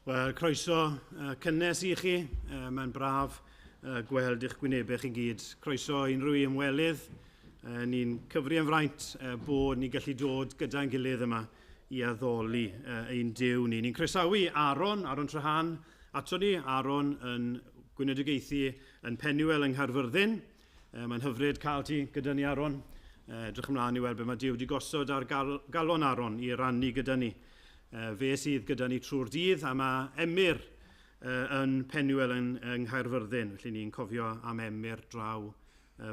Wel, croeso cynnes i chi. Mae'n braf gweld eich gwynebau chi gyd. Croeso unrhyw i ymwelydd. Ni'n cyfri yn fraint bod ni'n gallu dod gyda'n gilydd yma i addoli ein Duw ni. Ni'n croesawu Aaron, Aaron Trahan, ato ni. Aaron yn gweinedigaethu yn Penuel yng Nghaerfyrddin. Mae'n hyfryd cael ti gyda ni, Aaron. Edrych ymlaen i weld beth mae Duw wedi gosod ar galon Aaron i rannu gyda ni. Fe sydd gyda ni trwy'r dydd, a mae Emyr yn Penuel yng Nghaerfyrddin. Felly ni'n cofio am Emyr draw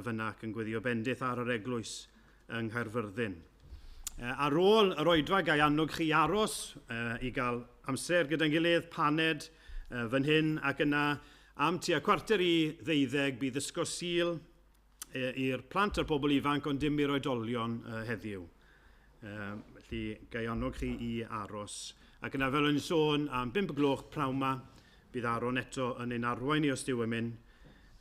fyna ac yn gweddio bendith ar yr eglwys yng Nghaerfyrddin. Ar ôl yr oedfa, gai annog chi aros i gael amser gyda'n gilydd, paned fan hyn, ac yna am tua 11:45 bydd ysgol Sul i'r plant a'r bobl ifanc, ond dim i'r oedolion heddiw. Felly, gai annog chi i aros. Ac yna, fel o'n i'n sôn, am 5 gloch pnawn 'ma, bydd Aaron eto yn ein arwain ni os Duw yn mynd.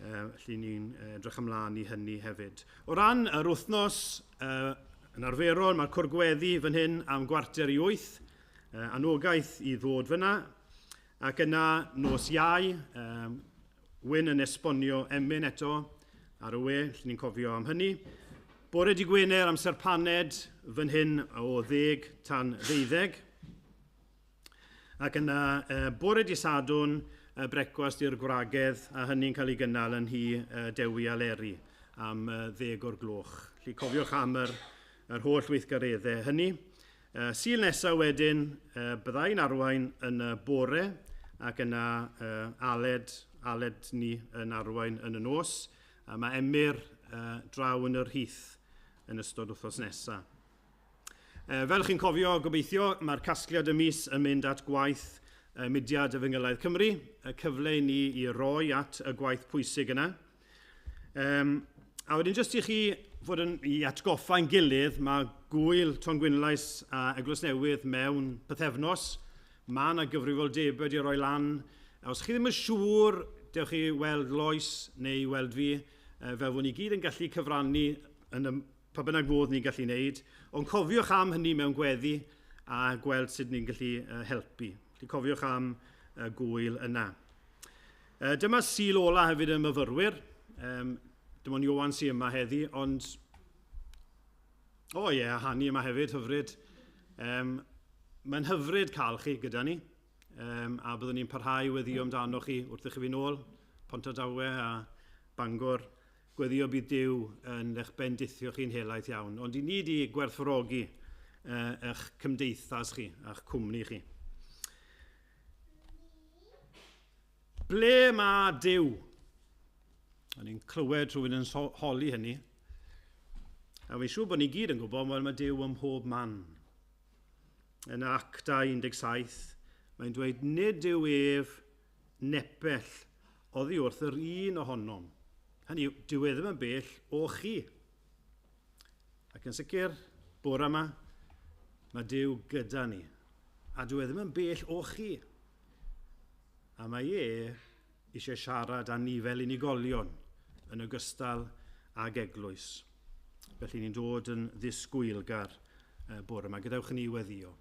Felly ni'n edrych ymlaen i hynny hefyd. O ran yr wythnos, yn arferol, mae'r cwr gweddi fan hyn am 7:45. Anogaeth i ddod fyna. Ac yna, nos Iau, Wyn yn esbonio emyn eto ar y we, lle ni'n cofio am hynny. Bore di Gwener, amser paned, fan hyn o 10 tan 12. Ac yna, bore di Sadwrn, brecwast i'r gwragedd, a hynny'n cael ei gynnal yn nhŷ Dewi a Leri am 10 o'r gloch. Felly cofiwch am yr holl weithgareddau hynny. Sul nesaf wedyn, byddai'n arwain yn y bore ac yna Aled, Aled ni yn arwain yn y nos. A mae Emyr draw yn yr Heath yn ystod wythnos nesaf. Fel chi'n cofio, gobeithio, mae'r casgliad y mis yn mynd at gwaith Mudiad Efengylaidd Cymru, y cyfle i ni i roi at y gwaith pwysig yna. A wedyn jyst i chi fod yn i atgoffa'n gilydd, mae gwyl Tongwynlais a Eglwys Newydd mewn pythefnos. Mae yna gyfrifoldebau wedi rhoi lan. A os chi ddim yn siŵr, dewch chi weld Lois neu weld fi, fel fod ni gyd yn gallu cyfrannu yn y pa bynnag fodd ni'n gallu wneud. Ond cofiwch am hynny mewn gweddi a gweld sut ni'n gallu helpu. Felly cofiwch am y gwyl yna. Dyma Sul ola hefyd y myfyrwyr. Dim ond Ioan sydd yma heddi, ond... O ie, a Hani yma hefyd, hyfryd. Mae'n hyfryd cael chi gyda ni, a byddwn ni'n parhau weddio amdano chi wrth i chi fynd nôl, Pontardawe a Bangor. Gweddio bydd Duw yn eich bendithio chi'n helaeth iawn. Ond i ni di gwerthfawrogi eich cymdeithas chi a'ch cwmni chi. Ble mae Duw? O'n i'n clywed rhywun yn holi hynny. A fi'n siŵr bod ni gyd yn gwybod, wel mae Duw ym mhob man. Yn Actau 17, mae'n dweud, nid yw ef nepell oddi wrth yr un ohonom. Hynny yw, dyw e ddim yn bell o chi. Ac yn sicr, bore yma, mae Duw gyda ni. A dyw e ddim yn bell o chi. A mae e eisiau siarad â ni fel unigolion yn ogystal ag eglwys. Felly ni'n dod yn ddisgwylgar bore yma. Gadewch i ni weddio.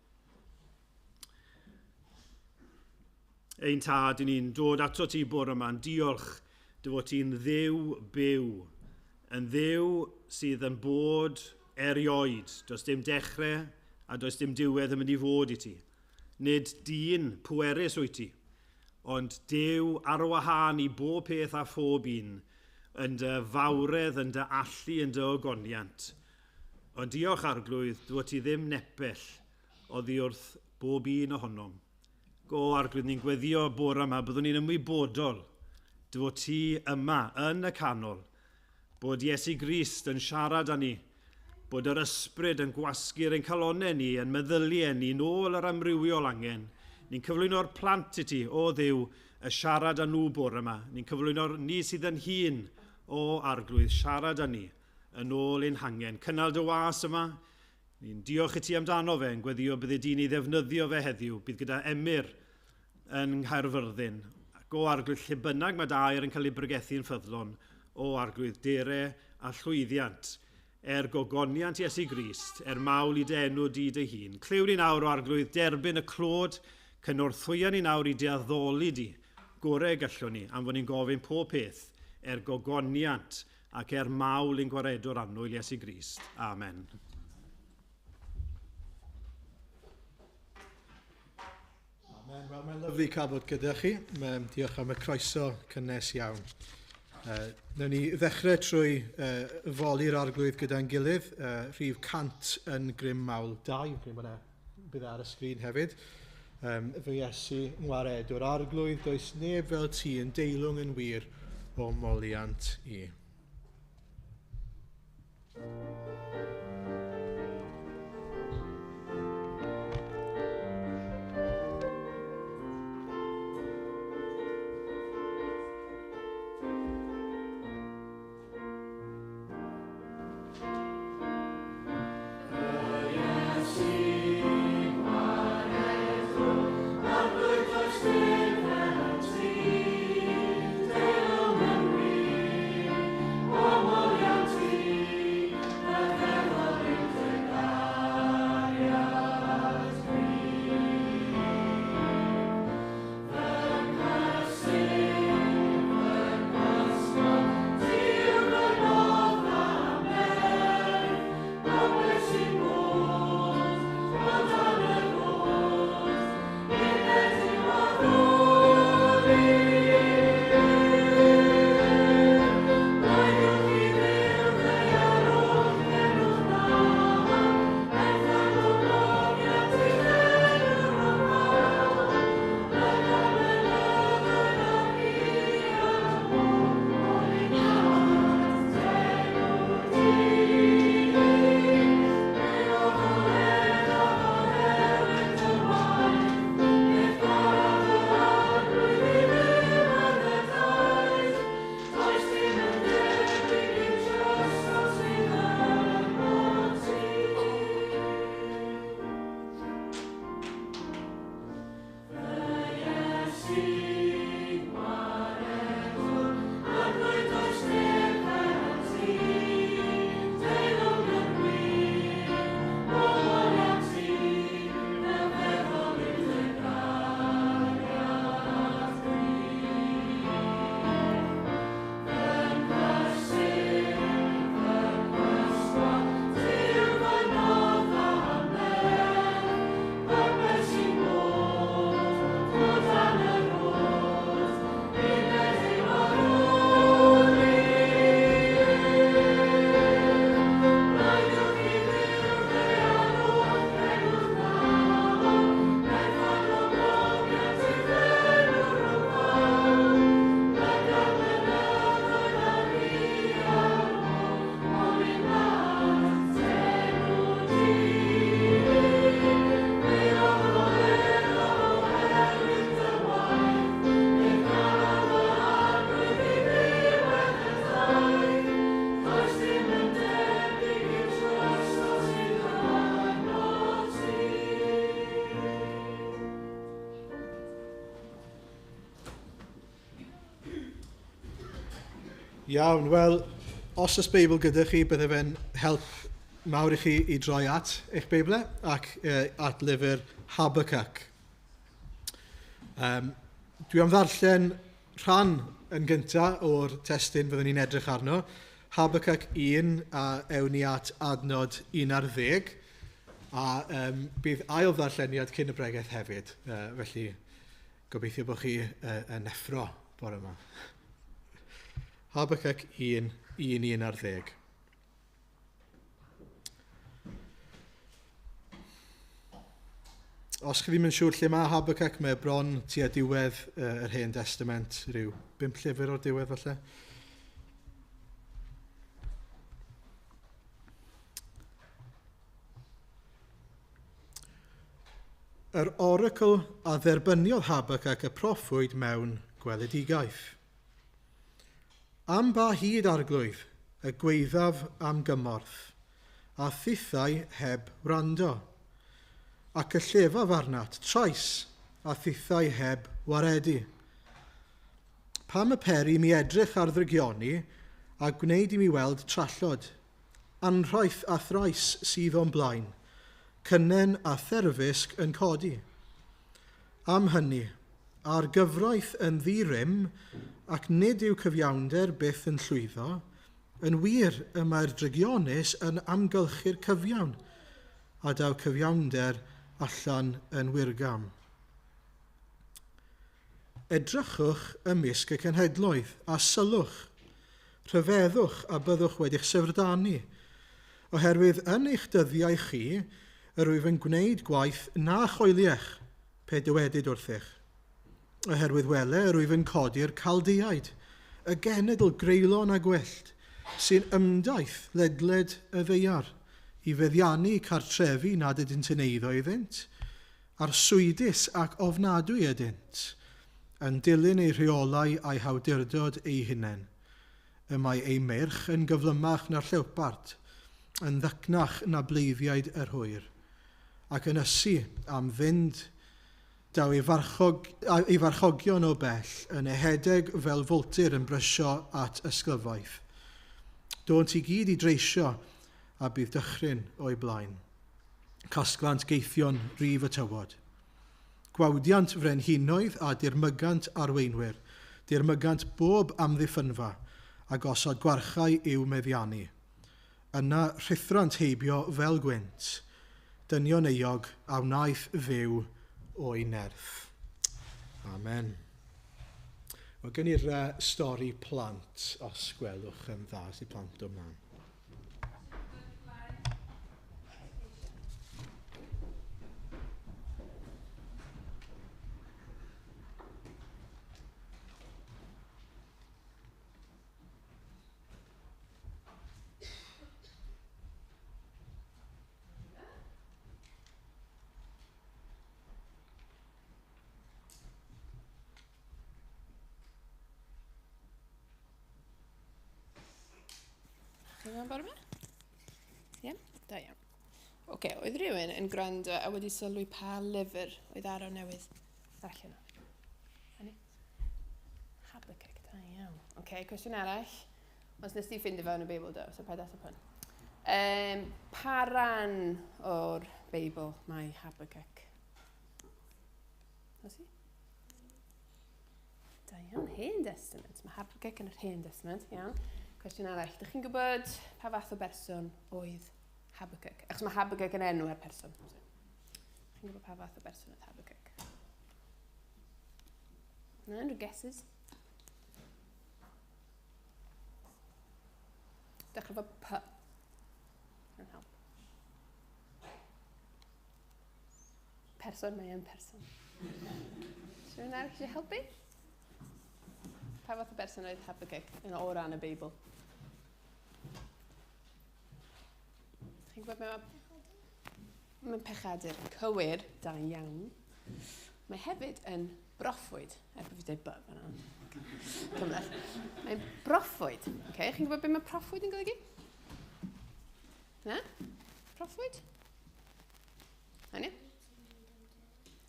Ein tad, i ni'n dod ato ti bore yma yn diolch dy fod ti'n Dduw byw, yn Dduw sydd yn bod erioed. Does dim dechrau a does dim diwedd yn mynd i fod i ti. Nid dyn pwerus wyt ti, ond Duw ar wahân i bob peth a phob un, yn dy fawredd, yn dy allu, yn dy ogoniant. Ond diolch, Arglwydd, dy fod ti ddim nepell oddi wrth bob un ohonom. Go, Arglwydd, ni'n gweddio bore yma, byddwn ni'n ymwybodol dy fod ti yma yn y canol, bod Iesu Grist yn siarad â ni, bod yr ysbryd yn gwasgu'r ein calonnau ni, yn meddyliau ni, nôl yr amrywiol angen. Ni'n cyflwyno'r plant i ti, o Dduw, y siarad â nhw bore yma. Ni'n cyflwyno'r ni sydd yn hun, o Arglwydd, siarad â ni yn ôl ein hangen. Cynnal dy was yma. Ni'n diolch i ti amdano fe, yn gweddio byddi di'n ei ddefnyddio fe heddiw. Bydd gyda Emyr yn Nghaerfyrddin. Ac o Arglwydd, lle bynnag mae dy air yn cael ei bregethu'n ffyddlon, o Arglwydd, dere a llwyddiant, er gogoniant Iesu Grist, er mawl i dy enw di dy hun. Clyw ni nawr, o Arglwydd, derbyn y clod, Cynorthwya ni nawr i dy addoli di, gorau gallwn ni, am fod ni'n gofyn pob peth er gogoniant ac er mawl i'n gwaredwr annwyl Iesu Grist. Amen. Amen. Wel, mae'n lyfli cael bod gyda chi. Diolch am y croeso cynnes iawn. Nawn ni ddechrau trwy foli'r arglwydd gyda'n gilydd, rhif 100 yn Grym Mawl 2, fi'n credu bydd ar y sgrin hefyd. Fy Iesu ngwaredwr arglwydd, does neb fel ti yn deilwng yn wir o moliant i. Iawn, wel, os oes Beibl gyda chi, bydde fe'n help mawr i chi i droi at eich Beiblau ac at lyfr Habakkuk. Dwi am ddarllen rhan yn gyntaf o'r testun fyddwn ni'n edrych arno, Habakkuk 1, a ewn ni at adnod 11, a bydd ail ddarlleniad cyn y bregeth hefyd, felly gobeithio bod chi yn effro bore yma. Habakkuk 1, 1, 11. Os chi ddim yn siŵr lle mae Habakkuk, mae bron tua diwedd yr Hen Testament, rhyw 5 llyfr o'r diwedd falle. Yr oracl a dderbyniodd Habakkuk y proffwyd mewn gweledigaeth. Am ba hyd arglwydd, y gwaeddaf am gymorth, a thithau heb wrando. Ac y llefaf arnat, trais, a thithau heb waredu. Pam y peri mi edrych ar ddrygioni, a gwneud i mi weld trallod? Anrhaith a thrais sydd o'm blaen, cynnen a therfysg yn codi. Am hynny, a'r gyfraith yn ddi-rym ac nid yw cyfiawnder byth yn llwyddo, yn wir y mae'r drygionus yn amgylchu'r cyfiawn, a daw cyfiawnder allan yn wirgam. Edrychwch ymysg y cenhedloedd a sylwch, rhyfeddwch a byddwch wedi'ch syfrdanu, oherwydd yn eich dyddiau chi, yr wyf yn gwneud gwaith na choeliech, pe dywedyd wrthych. Oherwydd wele, yr wyf yn codi'r Caldeaid, y genedl greulon a gwyllt, sy'n ymdaith ledled y ddaear, i feddiannu cartrefi nad ydynt yn eiddo iddynt, arswydus ac ofnadwy ydynt, yn dilyn eu rheolau a'u hawdurdod eu hunain. Y mae eu meirch yn gyflymach na'r llewpart, yn ddycnach na bleiddiaid yr hwyr, ac yn ysu am fynd daw ei, farchog, ei farchogion o bell yn ehedeg fel foltir yn brysio at ysglyfaeth. Dônt i gyd i dreisio a bydd dychryn o'i blaen. Casglant geithion rif y tywod. Gwawdiant frenhinoedd a dirmygant arweinwyr, dirmygant bob amddiffynfa a gosod gwarchau i'w meddiannu. Yna rhuthrant heibio fel gwynt, dynion euog a wnaeth fyw o'i nerth. Amen. Wel, gen i'r stori plant, os gwelwch yn dda, sy'n plant o mlaen. Chi'n mewn bore yma? Ie, yeah, da iawn. Oce, okay, oedd rhywun yn gwrando a wedi sylwi pa lyfr oedd Aaron newydd ddarllen o? Ani? Habakkuk, da iawn. Oce, okay, cwestiwn arall. Os nes ti ffindio fe yn y Beibl do, so paid ateb hwn. Pa ran o'r Beibl mae Habakkuk? Oes i? Da iawn, Hen Testament. Mae Habakkuk yn yr Hen Testament, iawn. Cwestiwn arall. Dych chi'n gwybod pa fath o berson oedd Habakkuk? Achos mae Habakkuk yn enw ar person. So, chi'n gwybod pa fath o berson oedd Habakkuk? Na, unrhyw guesses? Dechrau efo P. Yn help. Person, mae e'n person. Rhywun arall eisiau helpu? Pa fath o berson oedd Habakkuk yn o ran y Beibl? Chi'n gwybod beth mae... Mae'n pechadur cywir, da iawn. Mae hefyd yn broffwyd. Er bod fi dweud by fan'na. Cymhleth. Mae'n broffwyd. Okay? Chi'n gwybod beth mae proffwyd yn golygu? Na? Proffwyd? Ania?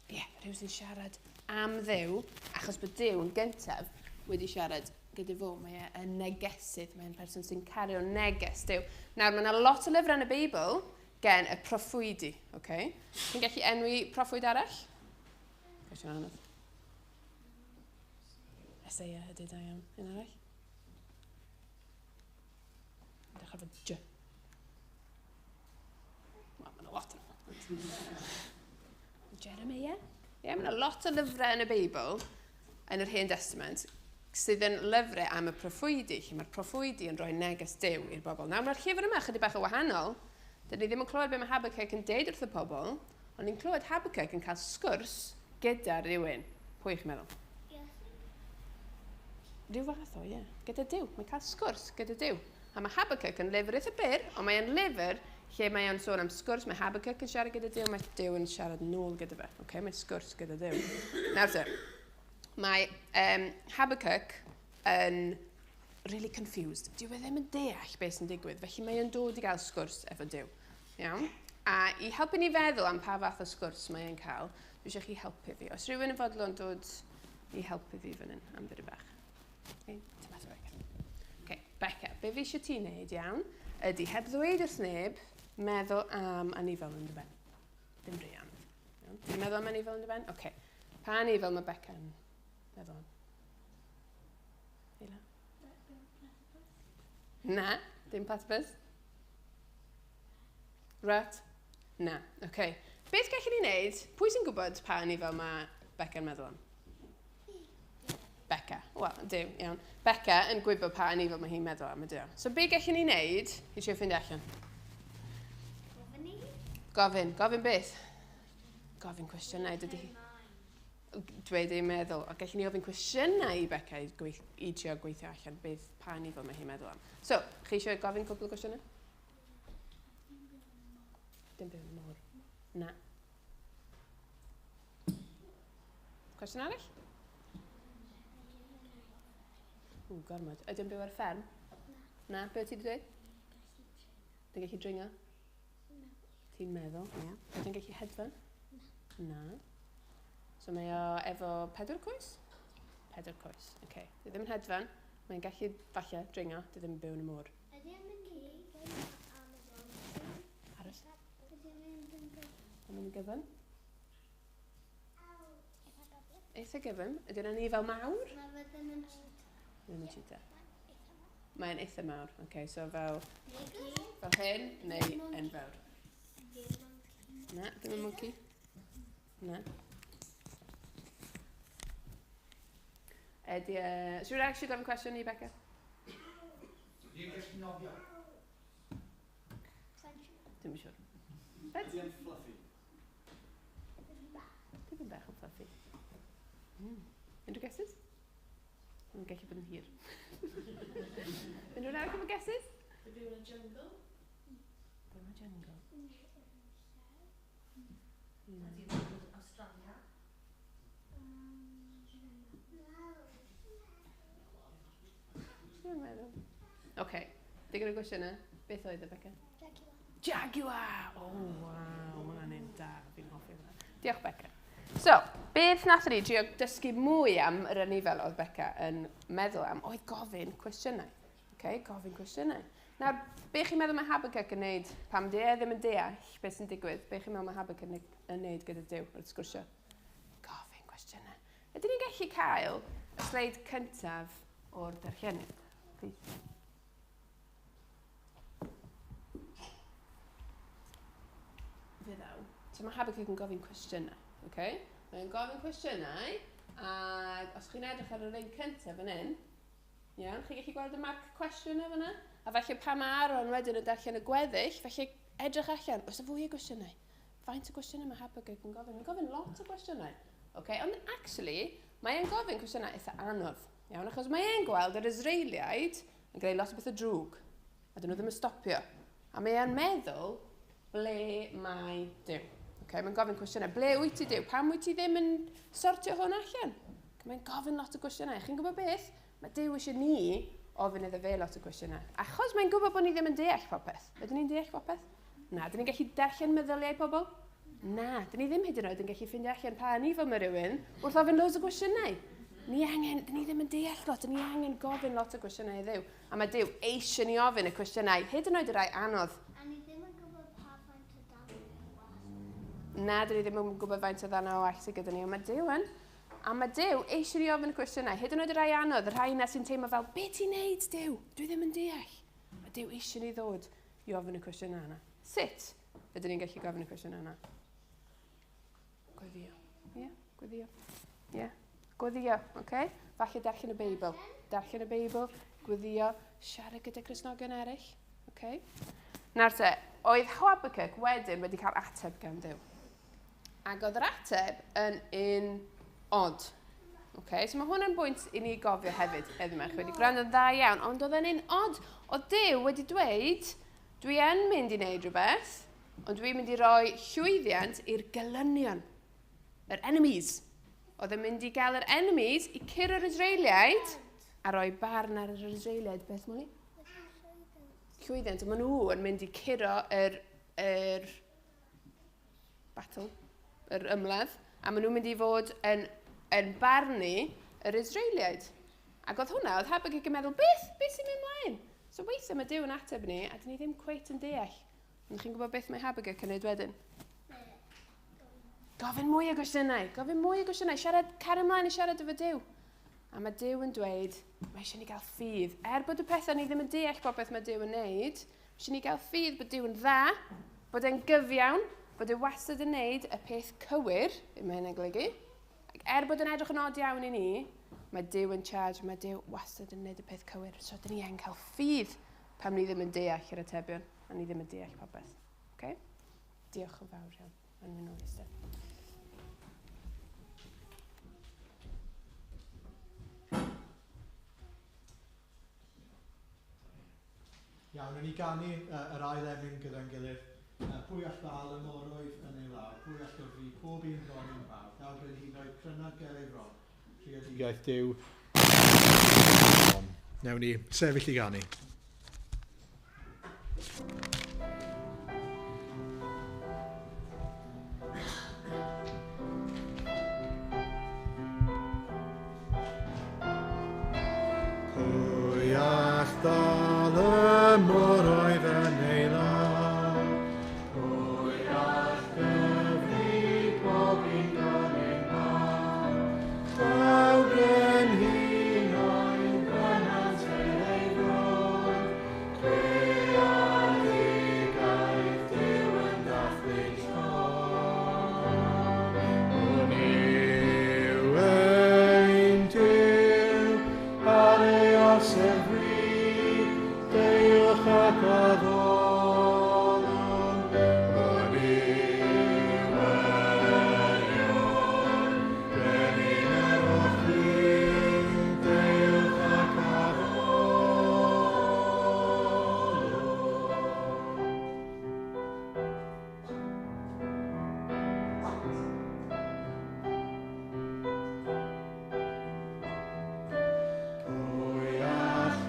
Ie, yeah, rhywun sy'n siarad am Dduw, achos bod Duw yn gyntaf wedi siarad gyda fo. Mae e yn negesydd, mae'n person sy'n cario neges Duw. Nawr, mae yna lot o lyfrau yn y Beibl gen y proffwydi, okay? Chi'n gallu enwi proffwyd arall? Cwestiwn anodd. Eseia ydy, da iawn. Un arall? Dechrau efo J. Wel, mae yna lot yna. Jeremiah? Ie, yeah, mae yna lot o lyfrau yn y Beibl, yn yr Hen Testament, sydd yn lyfrau am y proffwydi, lle mae'r proffwydi yn rhoi neges Duw i'r bobl. Nawr, mae'r llyfr yma chydig bach o wahanol. Dyn ni ddim yn clywed beth mae Habakkuk yn deud wrth y pobl, ond ni'n clywed Habakkuk yn cael sgwrs gyda rhywun. Pwy chi'n meddwl? Yes. Rhyw fath o, ie. Yeah. Gyda Duw. Mae'n cael sgwrs gyda Duw. A mae Habakkuk yn lyfr eitha byr, ond mae'n lyfr lle mae o'n sôn am sgwrs. Mae Habakkuk yn siarad gyda Duw, mae Duw yn siarad nôl gyda fe. Okay? Mae'n sgwrs gyda Duw. Nawr te, mae Habakkuk yn really confused. Dyw e ddim yn deall beth sy'n digwydd, felly mae o'n dod i gael sgwrs efo Duw. Iawn? A i helpu ni feddwl am pa fath o sgwrs mae o'n cael, dwi eisiau chi helpu fi. Os rhywun yn fodlon dod i helpu fi fan hyn am ddiri bach. Okay, tomato Becca. Okay, Becca, be fi eisiau ti wneud, iawn, ydy heb ddweud wrth neb, meddwl am anifel yn dy ben. Dim rhy anodd. Ti'n meddwl am anifel yn dy ben? Okay. Pa anifail mae Beca'n meddwl am? Eila? Na, dim platypus. Rat? Na, oce. Okay. Beth gallwn ni wneud? Pwy sy'n gwybod pa anifail mae Beca'n meddwl am? Beca. Wel, dim, iawn. Beca yn gwybod pa anifail mae hi'n meddwl am, ydy o. So, be gallwn ni wneud i trio ffeindio allan? Gofyn i? Gofyn. Gofyn beth? Gofyn cwestiynau, dydy hi. Dweud ei meddwl. A gallwn ni ofyn cwestiynau i Beca i trio gweithio allan beth pa anifail mae hi'n meddwl am. So, chi eisiau gofyn cwpl o gwestiynau? Dim byw yn y môr. Na. Cwestiwn arall? Ww, gormod. Ydy o'n byw ar fferm? Na. Na, be ti wedi dweud? Dwi'n gallu dringo? Na. Ti'n meddwl, ie. Yeah. Ydy o'n gallu hedfan? Na. Na. So mae o efo 4 coes? 4 coes, oce. Okay. Dwi ddim yn hedfan, mae'n gallu falle dringo, dwi ddim yn byw yn y môr. Ydy o'n mynd i Aros. Ydy o'n mynd yn gyflym? Mae'n mynd yn gyflym? Eitha gyflym. Ydy o'n anifail mawr? Mae fe ddim yn cheetah. Ddim yn cheetah. Mae'n eitha mawr. Oce, okay, so fel hyn neu enfawr. Na, ddim yn monkey. Na. Ydy e... Should we actually gofyn cwestiwn i Becca? Ydy e'n gallu nofio? Ddim yn siŵr. Bet? Ydy e'n fluffy? Dipyn bach yn fluffy. Unrhyw guesses? Mae'n gallu bod yn hir. Unrhyw un arall efo guesses? Ydy yn y jungle? Byw yn y jungle. Ydy yn Australia? Dwi'n meddwl. Oce, digon o gwestiynau. Beth oedd e, Becca? Jaguar. Jaguar! Oh, waw, mae hwnna'n un da. Fi'n hoffi hwnna. Diolch, Becca. So, beth nath ni drio dysgu mwy am yr anifail oedd Becca yn meddwl am, oedd gofyn cwestiynau. Okay, gofyn cwestiynau. Nawr, be chi'n meddwl mae Habakkuk yn neud pam di e ddim yn deall beth sy'n digwydd? Be chi'n meddwl mae Habakkuk yn neud gyda Duw wrth sgwrsio? Gofyn cwestiynau. Ydyn ni'n gallu cael y sleid cyntaf o'r darllenydd? Please. Fe ddaw. So mae Habakkuk yn gofyn cwestiynau. Okay? Mae'n gofyn cwestiynau, ac os chi'n edrych ar yr un cyntaf fan hyn, iawn, chi'n gallu gweld y marc cwestiwn yna fan'na? A falle pan mae Aaron wedyn yn darllen y gweddill, falle edrych allan, oes 'na fwy o gwestiynau? Faint o gwestiynau mae Habakkuk yn gofyn? Mae'n gofyn lot o gwestiynau. Okay? Ond actually, mae e'n gofyn cwestiynau eitha anodd. Iawn, achos mae e'n gweld yr Israeliaid yn gwneud lot o bethau drwg, a dyn nhw ddim yn stopio. A mae e'n meddwl, ble mae Duw? Okay, mae'n gofyn cwestiynau. Ble wyt ti, Duw? Pam wyt ti ddim yn sortio hwn allan? Mae'n gofyn lot o gwestiynau. Chi'n gwybod beth? Mae Duw eisiau ni ofyn iddo fe lot o gwestiynau. Achos mae'n gwybod bod ni ddim yn deall popeth. Ydyn ni'n deall popeth? Na. Dyn ni'n gallu darllen meddyliau pobl? Na. Dyn ni ddim hyd yn oed yn gallu ffeindio allan pa anifail mae rhywun wrth ofyn loads o gwestiynau. Ni angen, dyn ni ddim yn deall lot, dyn ni angen gofyn lot o gwestiynau i Dduw. A mae Duw eisiau ni ofyn y cwestiynau, hyd yn oed y rhai anodd. A ni ddim yn gwybod pa faint o dannau o wallt. Na, dyn ni ddim yn gwybod faint o dannau o wallt sydd gyda ni, ond mae Duw yn. A mae Duw eisiau ni ofyn y cwestiynau, hyd yn oed y rhai anodd, y rhai yna sy'n teimlo fel, be ti'n neud, Duw? Dwi ddim yn deall. Mae Duw eisiau ni ddod i ofyn y cwestiynau yna. Sut ydyn ni'n gallu gofyn y cwestiynau yna? Gweddio. Ie, gweddio. Ie, gweddio, oce? Falle darllen y Beibl. Darllen y Beibl, gweddio, siarad gyda Cristnogion eraill, oce? Nawr te, oedd Habakkuk wedyn wedi cael ateb gan Dduw. Ac oedd yr ateb yn un od. Okay, so mae hwn yn bwynt i ni gofio hefyd heddiw yma. Chi wedi gwrando yn dda iawn, ond oedd e'n un od. Oedd Duw wedi dweud, dwi yn mynd i wneud rhywbeth, ond dwi'n mynd i roi llwyddiant i'r gelynion, yr enemies. Oedd e'n mynd i gael yr enemies i curo'r Israeliaid a roi barn ar yr Israeliaid. Beth, Molly? Llwyddiant. Maen nhw yn mynd i curo yr battle, yr ymladd, a maen nhw'n mynd i fod yn barnu yr Israeliaid. Ac oedd hwnna, oedd Habakkuk yn meddwl, beth sy'n mynd mlaen? So weithiau mae Duw yn ateb ni, a dyn ni ddim cweit yn deall. Ond chi'n gwybod beth mae Habakkuk yn neud wedyn? Gofyn mwy o gwestiynau, gofyn mwy o gwestiynau, siarad, cario ymlaen i siarad efo Duw. A mae Duw yn dweud, mae eisiau ni gael ffydd. Er bod y pethau ni ddim yn deall popeth mae Duw yn neud, mae eisiau ni gael ffydd bod Duw yn dda, bod e'n gyfiawn, bod e wastad yn neud y peth cywir, mae hynny'n golygu. Ac er bod yn edrych yn od iawn i ni, mae Duw yn charge, mae Duw wastad yn neud y peth cywir. So, dyn ni yn cael ffydd pam ni ddim yn deall yr atebion, a ni ddim yn deall popeth. Okay? Diolch yn fawr iawn. Mae'n mynd nôl i eistedd. Iawn, ni ganu yr ail emyn gyda'n gilydd. Pwy all ddal y moroedd yn ei law? Pwy all gyfri pob un ddoryn fawr? Daw brenhinoedd cryna ger ei fron. Creadigaeth Duw. Newn ni sefyll i ganu. Pwy all ddal y moroedd yn ei law? Pwy all gyfri pob un doryn mawr? Daw brenhinoedd brynant er ei fron. Creadigaeth Duw yn dathlu'n llon. Hwn yw ein Duw, ar ei orsedd fri, deuwch ac addolwn. Hwn yw erion, brenin yr holl fyd, deuwch ac addolwn. Pwy all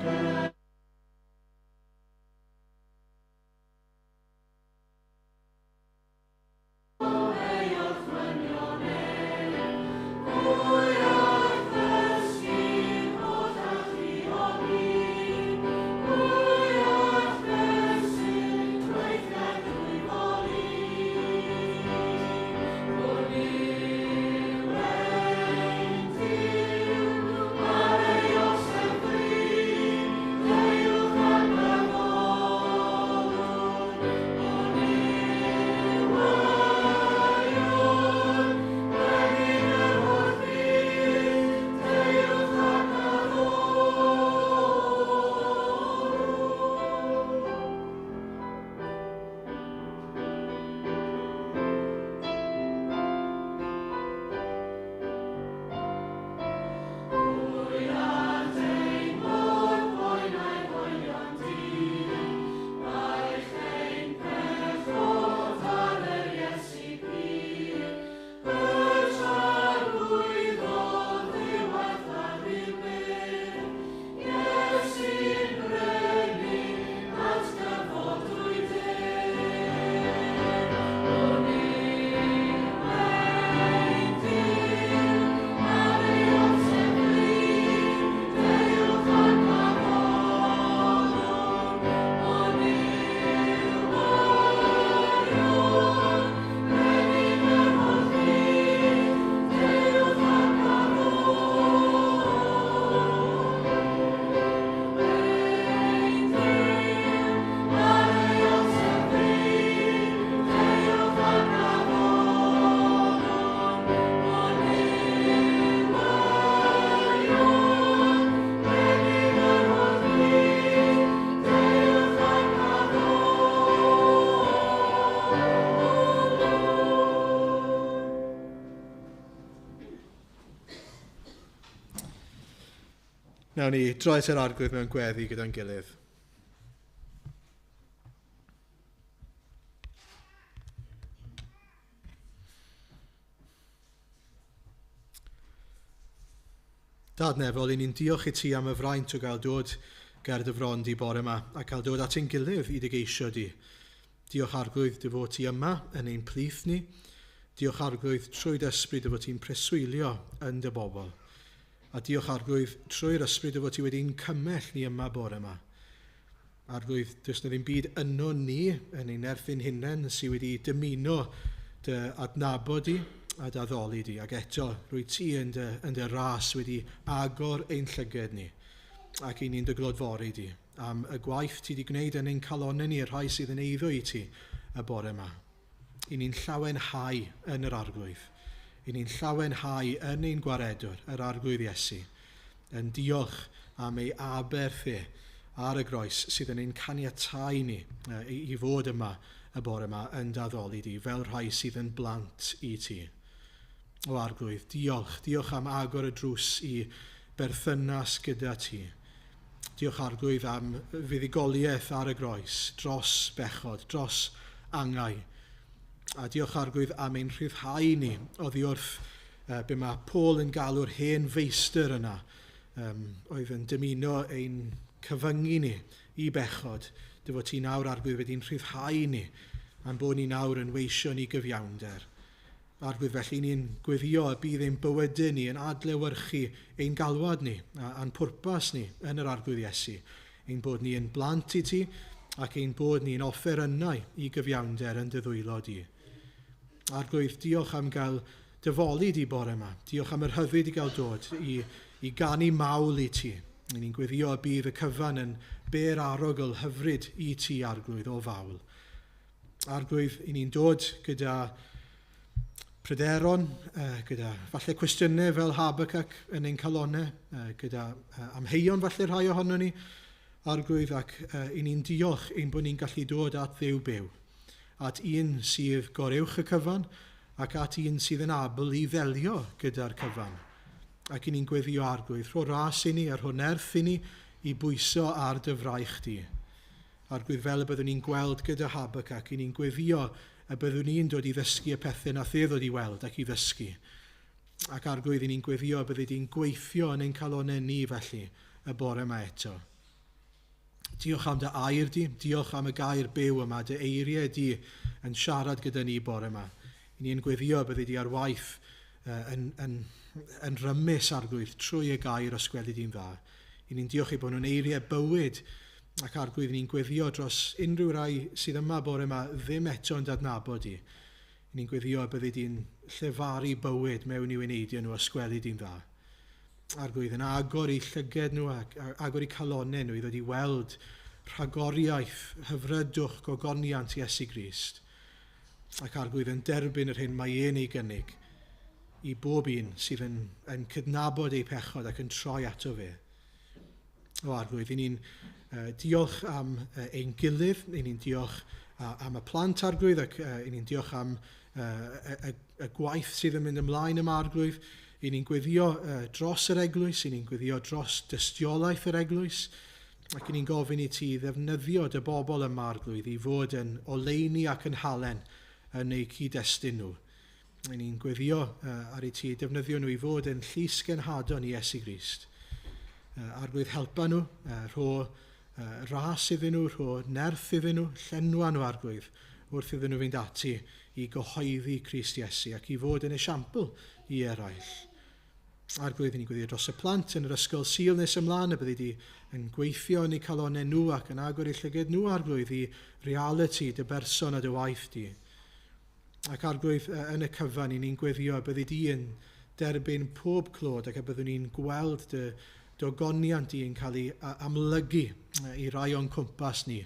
Nawn ni droi at yr Arglwydd mewn gweddi gyda'n gilydd. Dad nefol, i ni'n diolch i ti am y fraint o gael dod ger dy fron di bore yma a cael dod at ein gilydd i dy geisio di. Diolch Arglwydd dy fod ti yma yn ein plith ni. Diolch Arglwydd trwy dy ysbryd dy fod ti'n preswylio yn dy bobl. A diolch Arglwydd trwy'r ysbryd dy fod ti wedi'n cymell ni yma bore yma. Arglwydd, does na ddim byd yno ni yn ein nerth ein hunain sydd wedi dymuno dy adnabod di. a d'addoli di. Ac eto, rwy ti yn dy ras wedi agor ein llyged ni ac i ni'n dy glodfori di am y gwaith ti wedi gwneud yn ein calonnau ni, y rhai sydd yn eiddo i ti y bore yma. I ni'n llawenhau yn yr Arglwydd. I ni'n llawenhau yn ein gwaredwr, yr Arglwydd Iesu, yn diolch am ei aberth e ar y groes sydd yn ein caniatau ni i fod yma y bore yma yn d'addoli di, fel rhai sydd yn blant i ti. O Arglwydd, diolch. Diolch am agor y drws i berthynas gyda ti. Diolch, Arglwydd, am fuddugoliaeth ar y groes, dros bechod, dros angau. A diolch, Arglwydd, am ein rhyddhau ni oddi wrth be mae Paul yn galw'r hen feistr yna, oedd yn dymuno ein cyfyngu ni i bechod. Dy fod ti nawr, Arglwydd, wedi'n rhyddhau ni, a'n bod ni nawr yn weision i gyfiawnder. Arglwydd, felly ni'n gweddio y bydd ein bywydau ni yn adlewyrchu ein galwad ni a'n pwrpas ni yn yr Arglwydd Iesu. Ein bod ni yn blant i ti ac ein bod ni'n offerynnau i gyfiawnder yn dy ddwylo di. Arglwydd, diolch am gael dy foli di bore yma. Diolch am yr hyfryd i gael dod i ganu mawl i ti. Ni'n gweddio y bydd y cyfan yn bêr arogl hyfryd i ti, Arglwydd, o fawl. Arglwydd, i ni'n dod gyda pryderon, gyda falle cwestiynau fel Habakkuk yn ein calonnau, gyda amheuon falle rhai ohono ni, Arglwydd, ac i ni'n diolch ein bod ni'n gallu dod at Dduw byw, at un sydd goruwch y cyfan, ac at un sydd yn abl i ddelio gyda'r cyfan. Ac i ni'n gweddio, Arglwydd, rho ras i ni a rho nerth i ni i bwyso ar dy fraich di. Arglwydd, fel y byddwn ni'n gweld gyda Habakkuk, i ni'n gweddio y byddwn ni'n dod i ddysgu y pethau nath e ddod i weld ac i ddysgu. Ac Arglwydd, i ni'n gweddio y byddi di'n gweithio yn ein calonnau ni felly y bore yma eto. Diolch am dy air di, diolch am y gair byw yma, dy eiriau di yn siarad gyda ni bore yma. I ni'n gweddio y byddi di ar waith yn rymus, Arglwydd, trwy y gair os gweli di'n dda. I ni'n diolch i bod nhw'n eiriau bywyd, ac Arglwydd, ni'n gweddio dros unrhyw rai sydd yma bore yma ddim eto yn dadnabod di. I ni'n gweddio y byddi di'n llefaru bywyd mewn i'w eneidiau nhw os gweli di'n dda. Arglwydd, yn agor eu llyged nhw ac agor eu calonnau nhw i ddod i weld rhagoriaeth, hyfrydwch, gogoniant Iesu Grist. Ac Arglwydd, yn derbyn yr hyn mae e'n ei gynnig i bob un sydd yn cydnabod eu pechod ac yn troi ato fe. O Arglwydd, i ni'n diolch am ein gilydd, i ni'n diolch am y plant, Arglwydd, ac i ni'n diolch am y gwaith sydd yn mynd ymlaen yma, Arglwydd. I ni'n gweddio dros yr eglwys, i ni'n gweddio dros dystiolaeth yr eglwys, ac i ni'n gofyn i ti ddefnyddio dy bobl yma, Arglwydd, i fod yn oleuni ac yn halen yn eu cyd-destun nhw. I ni'n gweddio ar i ti defnyddio nhw i fod yn llys genhadon i Iesu Grist. Arglwydd, helpa nhw, rho ras iddyn nhw, rho nerth iddyn nhw, llenwa nhw, Arglwydd, wrth iddyn nhw fynd ati i gyhoeddi Crist Iesu ac i fod yn esiampl i eraill. Arglwydd, ni'n gweddio dros y plant yn yr ysgol Sul nes ymlaen, y byddi di yn gweithio yn eu calonnau nhw ac yn agor eu llyged nhw, Arglwydd, i reality dy berson a dy waith di. Ac Arglwydd, yn y cyfan, i ni'n gweddio y byddi di yn derbyn pob clod ac y byddwn ni'n gweld dy dogoniant di yn cael ei amlygu i rai o'n cwmpas ni,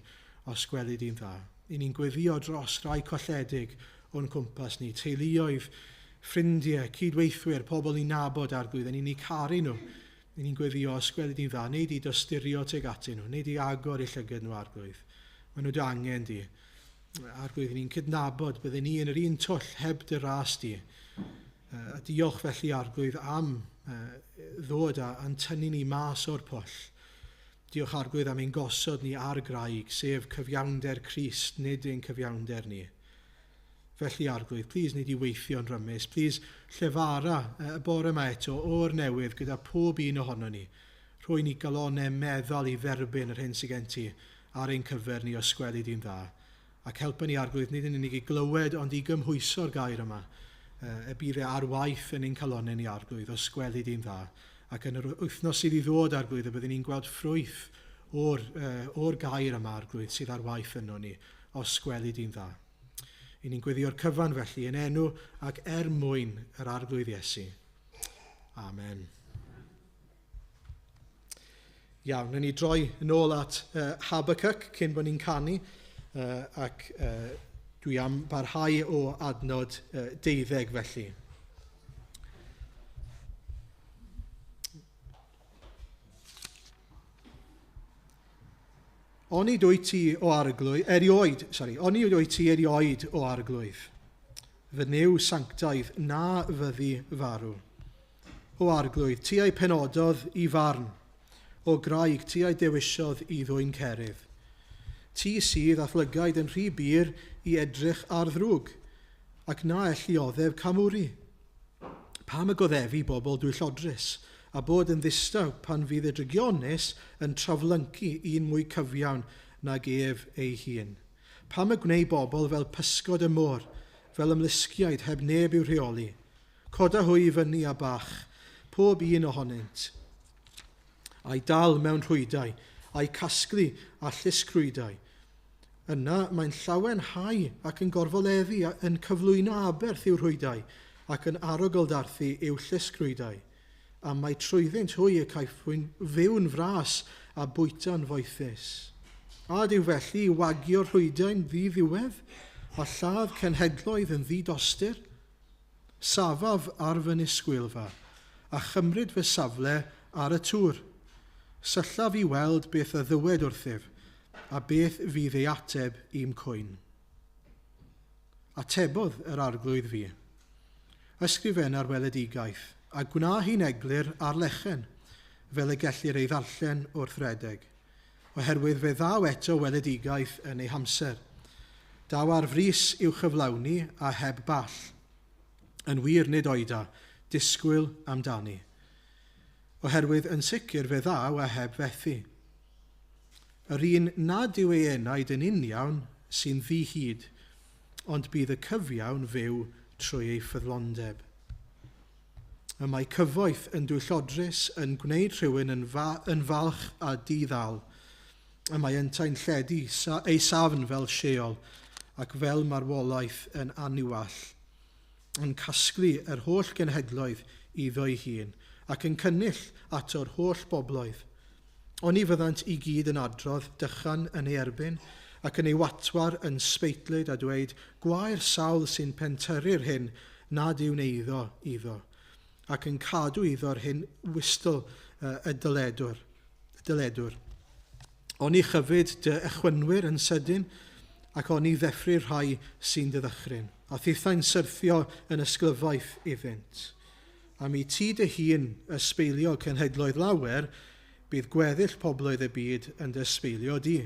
os gweli di'n dda. I ni'n gweddio dros rai colledig o'n cwmpas ni, teuluoedd, ffrindiau, cydweithwyr, pobl ni'n nabod, Arglwydd, a ni'n eu caru nhw. I ni'n gweddio, os gweli di'n dda, neu di dosturio tuag atyn nhw, neu di agor eu llygad nhw, Arglwydd. Maen nhw dy angen di. Arglwydd, ni'n cydnabod bydden ni yn yr un twll heb dy ras di. A diolch felly, Arglwydd, am ddod a'n tynnu ni mas o'r pwll. Diolch, Arglwydd, am ein gosod ni ar graig, sef cyfiawnder Crist, nid ein cyfiawnder ni. Felly, Arglwydd, plis nid i weithio'n rymus, plis llefara y bore yma eto o'r newydd gyda pob un ohono ni. Rhoi ni galonnau meddal i dderbyn yr hyn sydd gen ti ar ein cyfer ni os gweli di'n dda. Ac helpa ni, Arglwydd, nid yn unig i glywed, ond i gymhwyso'r gair yma. Y bydd e ar waith yn ein calonnau ni, Arglwydd, os gweli di'n dda. Ac yn yr wythnos sydd i ddod, Arglwydd, y byddwn ni'n gweld ffrwyth o'r gair yma, Arglwydd, sydd ar waith yno ni, os gweli di'n dda. I ni'n gweddio'r cyfan felly yn enw ac er mwyn yr Arglwydd Iesu. Amen. Iawn, wnawn ni droi yn ôl at Habakkuk cyn bod ni'n canu, ac dwi am barhau o adnod 12 felly. Onid wyt ti o Arglwydd, erioed, sori, onid wyt ti erioed o Arglwydd, fy Nuw sanctaidd na fyddi farw. O Arglwydd, ti a'i penododd i farn, o graig ti a'i dewisiodd i ddwyn cerydd. Ti sydd â'th lygaid yn rhy bur i edrych ar ddrwg, ac na elli oddef camwri. Pam y goddefi bobl dwyllodrus, a bod yn ddistaw pan fydd y drygionus yn traflyncu un mwy cyfiawn nag ef ei hun? Pam y gwneud bobl fel pysgod y môr, fel ymlusgiaid heb neb i'w rheoli? Coda hwy i fyny a bach, pob un ohonynt, a'i dal mewn rhwydau, a'i casglu a llusgrwydau. Yna mae'n llawenhau ac yn gorfoleddu yn cyflwyno aberth i'w rhwydau ac yn arogl-darthu i'w llusgrwydau. A mae trwyddynt hwy y caiff fyw'n fras a bwyta'n foethus. A yw felly i wagio'r rhwydau'n ddiddiwedd a lladd cenhedloedd yn ddidostur? Safaf ar fy nisgwylfa a chymryd fy safle ar y tŵr. Syllaf i weld beth a ddywed wrthyf a beth fydd ei ateb i'm cwyn. Atebodd yr Arglwydd fi. Ysgrifenna'r weledigaeth a gwna hi'n eglur ar lechen, fel y gellir ei ddarllen wrth redeg, oherwydd fe ddaw eto weledigaeth yn ei hamser. Daw ar frys i'w chyflawni a heb ball. Yn wir nid oeda, disgwyl amdani. Oherwydd yn sicr fe ddaw a heb fethu. Yr un nad yw ei enaid yn uniawn sy'n ddihid, ond bydd y cyfiawn fyw trwy ei ffyddlondeb. Y mae cyfoeth yn dwyllodrus yn gwneud rhywun yn falch a diddal. Y mae yntau'n lledu ei safn fel Sheol ac fel marwolaeth yn aniwall, yn casglu yr holl genhedloedd iddo'i hun ac yn cynnull ato'r holl bobloedd. Oni fyddant i gyd yn adrodd dychan yn ei erbyn ac yn ei watwar yn sbeitlyd a dweud gwae'r sawl sy'n pentyrru'r hyn nad yw'n eiddo iddo, ac yn cadw iddo'r hyn wystl y dyledwr. Oni chyfyd dy echwynwyr yn sydyn, ac oni ddeffru'r rhai sy'n dy ddychryn, a thithau'n syrthio yn ysglyfaeth iddynt. Am i ti dy hun ysbeilio cenhedloedd lawer, bydd gweddill pobloedd y byd yn dy ysbeilio di.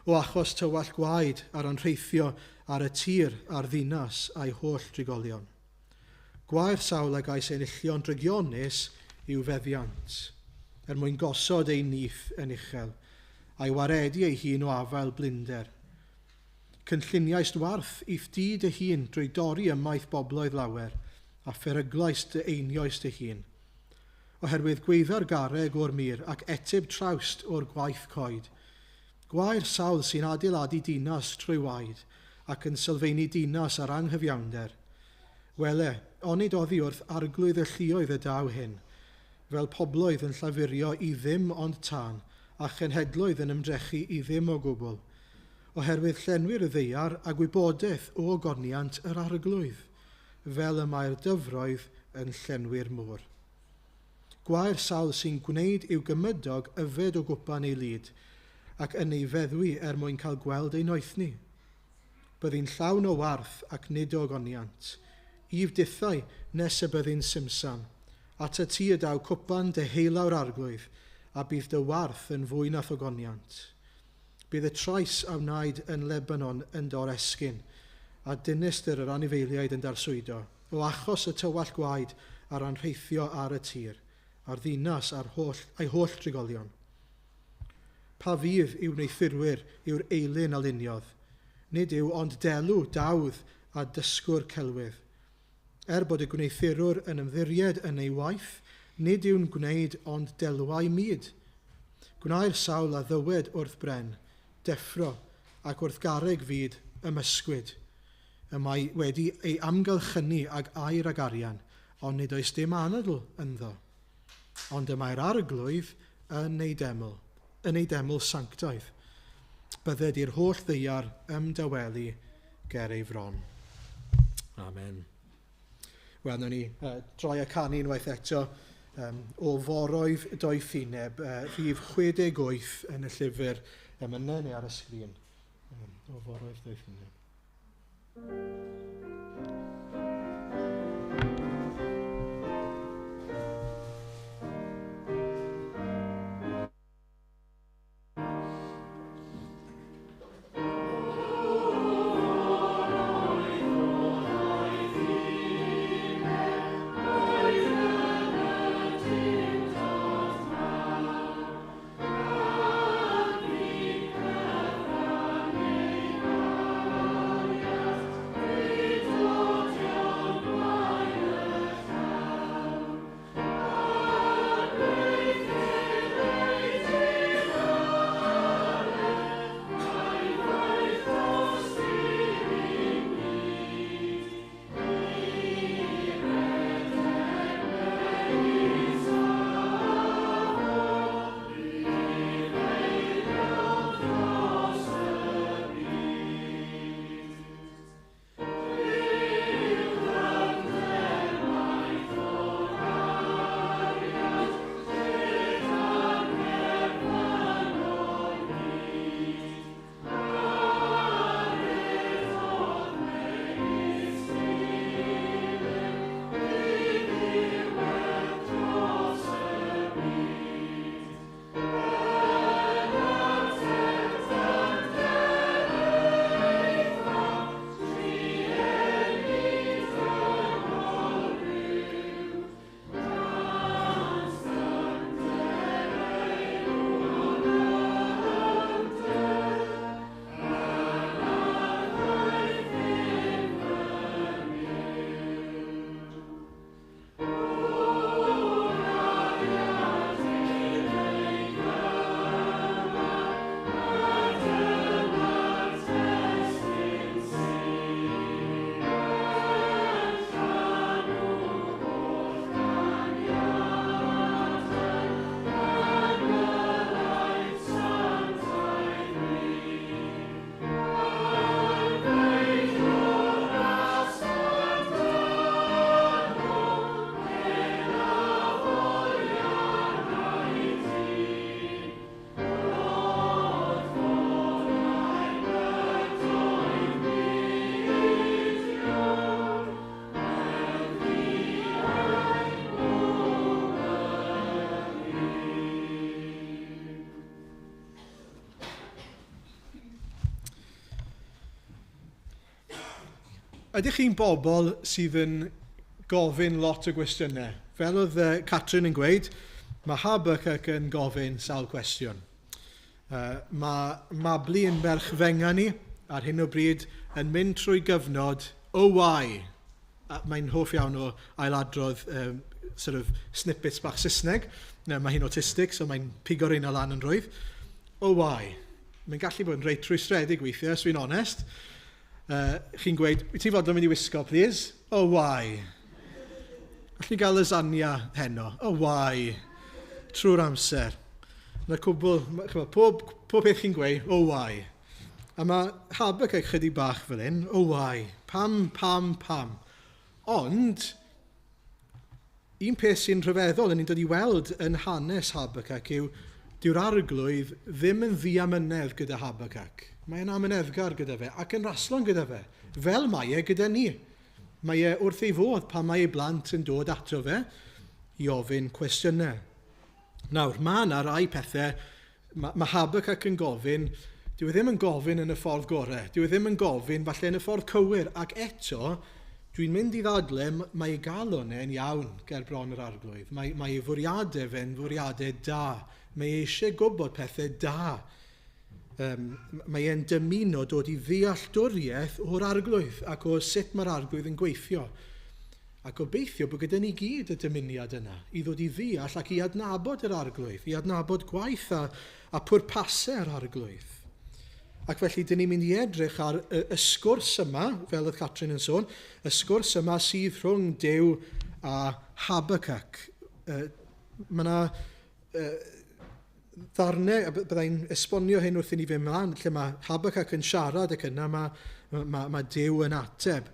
O achos tywallt gwaed a'r anrheithio ar y tir a'r ddinas a'i holl drigolion. Gwae'r sawl a gais enillion drygionus i'w feddiant, er mwyn gosod ei nyth yn uchel, a'i waredu ei hun o afael blinder. Cynlluniaist warth i'th di dy hun drwy dorri ymaith bobloedd lawer, a pheryglais dy einioes dy hun. Oherwydd gweiddo'r garreg o'r mur ac etyb trawst o'r gwaith coed. Gwae'r sawl sy'n adeiladu dinas trwy waed ac yn sylfaenu dinas ar anghyfiawnder. Wele, onid oddi wrth Arglwydd y lluoedd y daw hyn, fel pobloedd yn llafurio i ddim ond tân, a chenhedloedd yn ymdrechu i ddim o gwbl, oherwydd llenwir y ddaear a gwybodaeth o ogoniant yr Arglwydd, fel y mae'r dyfroedd yn llenwi'r môr. Gwae'r sawl sy'n gwneud i'w gymydog yfed o gwpan ei lid, ac yn ei feddwi er mwyn cael gweld ei noethni. Byddi'n llawn o warth ac nid o ogoniant. If dithau nes y byddi'n simsan. At y tŷ y daw cwpan deheulaw'r Arglwydd, a bydd dy warth yn fwy na thogoniant. Bydd y trais a wnaed yn Lebanon yn doresgyn, a dinistr yr anifeiliaid yn darswydo, o achos y tywallt gwaed a'r anrheithio ar y tir, a'r ddinas a'r a'i holl drigolion. Pa fydd i'w wneuthurwyr yw'r eilun a luniodd? Nid yw ond delw, dawdd a dysgwr celwydd. Er bod y gwneuthurwr yn ymddiried yn ei waith, nid yw'n gwneud ond delwau mud. Gwna'r sawl a ddywed wrth bren, deffro, ac wrth garreg fyd ymysgwyd. Y mae wedi ei amgylchynu ag aur ag arian, ond nid oes dim anadl ynddo. Ond y mae'r arglwydd yn ei deml, yn ei deml sanctaidd. Bydded i'r holl ddaear ymdawelu ger ei fron. Amen. Wel, nawn ni droi y canu unwaith eto o foroedd doethineb, rhif 68 yn y llyfr emynau neu ar y sgrin. O foroedd doethineb. Ydych chi'n bobl sydd yn gofyn lot o gwestiynau? Fel oedd Catrin yn gweud, mae Habakkuk yn gofyn sawl cwestiwn. Mae Mabli yn merch fenga ni ar hyn o bryd yn mynd trwy gyfnod oh why. Mae'n hoff iawn o ailadrodd sort of snippets bach Saesneg. Mae hi'n autistic, so mae'n pigo'r un o lan yn rhwydd. Oh why. Mae'n gallu bod yn reit rhwystredig weithiau, os fi'n onest. Chi'n gweud, wyt ti'n fodlon mynd i wisgo, please? Oh, why? Allwn ni gael lasagna heno? Oh, why? Trwy'r amser. Mae'r cwbl, chymod, pob, pob peth chi'n gweud, oh, why? A mae Habakkuk chydig bach fel hyn, oh, why? Pam, pam, pam? Ond, un peth sy'n rhyfeddol yn ni'n dod i weld yn hanes Habakkuk yw dyw'r arglwydd ddim yn ddiamynedd gyda Habakkuk. Mae'n amyneddgar gyda fe ac yn raslon gyda fe, fel mae e gyda ni. Mae e wrth ei fodd pan mae ei blant yn dod ato fe i ofyn cwestiynau. Nawr, mae yna rai pethau, mae Habakkuk yn gofyn, dyw e ddim yn gofyn yn y ffordd gorau, dyw e ddim yn gofyn falle yn y ffordd cywir, ac eto, dwi'n mynd i ddadle, mae ei galon e'n iawn ger bron yr arglwydd. Mae ei fwriadau fe'n fwriadau da. Mae e eisiau gwybod pethau da. Mae e'n dymuno dod i ddealltwriaeth o'r arglwydd ac o sut mae'r arglwydd yn gweithio. A gobeithio bod gyda ni gyd y dymuniad yna i ddod i ddeall ac i adnabod yr arglwydd, i adnabod gwaith a pwrpasau'r arglwydd. Ac felly, dyn ni'n mynd i edrych ar y sgwrs yma, fel oedd Catrin yn sôn, y sgwrs yma sydd rhwng Duw a Habakkuk. Mae yna ddarnau, a byddai'n esbonio hyn wrth i ni fynd mlaen, lle mae Habakkuk yn siarad ac yna mae Duw yn ateb.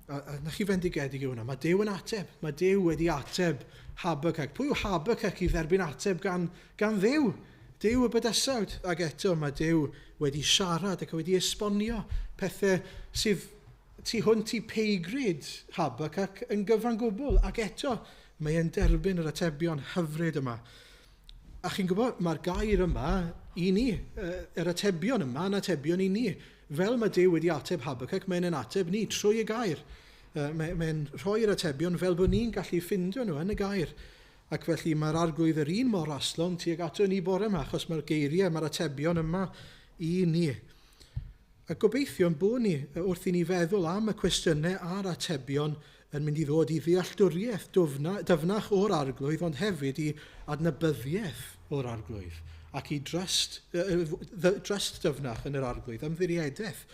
A na chi fendigedig yw hwnna, mae Duw yn ateb. Mae Duw wedi ateb Habakkuk. Pwy yw Habakkuk i dderbyn ateb gan Dduw? Duw y bydysawd. Ac eto mae Duw wedi siarad ac wedi esbonio pethau sydd tu hwnt i pay grade Habakkuk yn gyfan gwbl. Ac eto mae e'n derbyn yr atebion hyfryd yma. A chi'n gwybod, mae'r gair yma i ni, yr atebion yma yn atebion i ni. Fel mae Duw wedi ateb Habakkuk, mae'n yn ateb ni trwy y gair. Mae'n rhoi'r atebion fel bod ni'n gallu ffindio nhw yn y gair. Ac felly mae'r Arglwydd yr un mor aslon tuag ato ni bore yma, achos mae'r geiriau, mae'r atebion yma i ni. A gobeithio bod ni, wrth i ni feddwl am y cwestiynau a'r atebion, yn mynd i ddod i ddealltwriaeth dyfnach o'r Arglwydd, ond hefyd i adnabyddiaeth o'r Arglwydd, ac i dryst dyfnach yn yr Arglwydd, ymddiriedaeth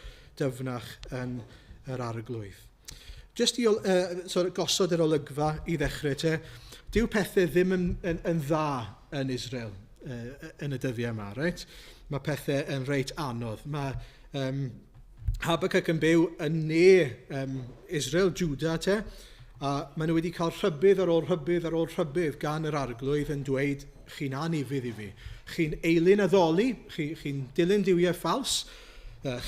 dyfnach yn yr Arglwydd. Just i gosod yr olygfa i ddechrau te, dyw pethau ddim yn dda yn Israel yn y dyddiau yma, reit? Mae pethau yn reit anodd. Mae Habakkuk yn byw yn ne Israel, Judah te, a maen nhw wedi cael rhybudd ar ôl rhybudd ar ôl rhybudd gan yr Arglwydd yn dweud, chi'n anufudd i fi. Chi'n eilun addoli, chi'n dilyn duwiau ffals,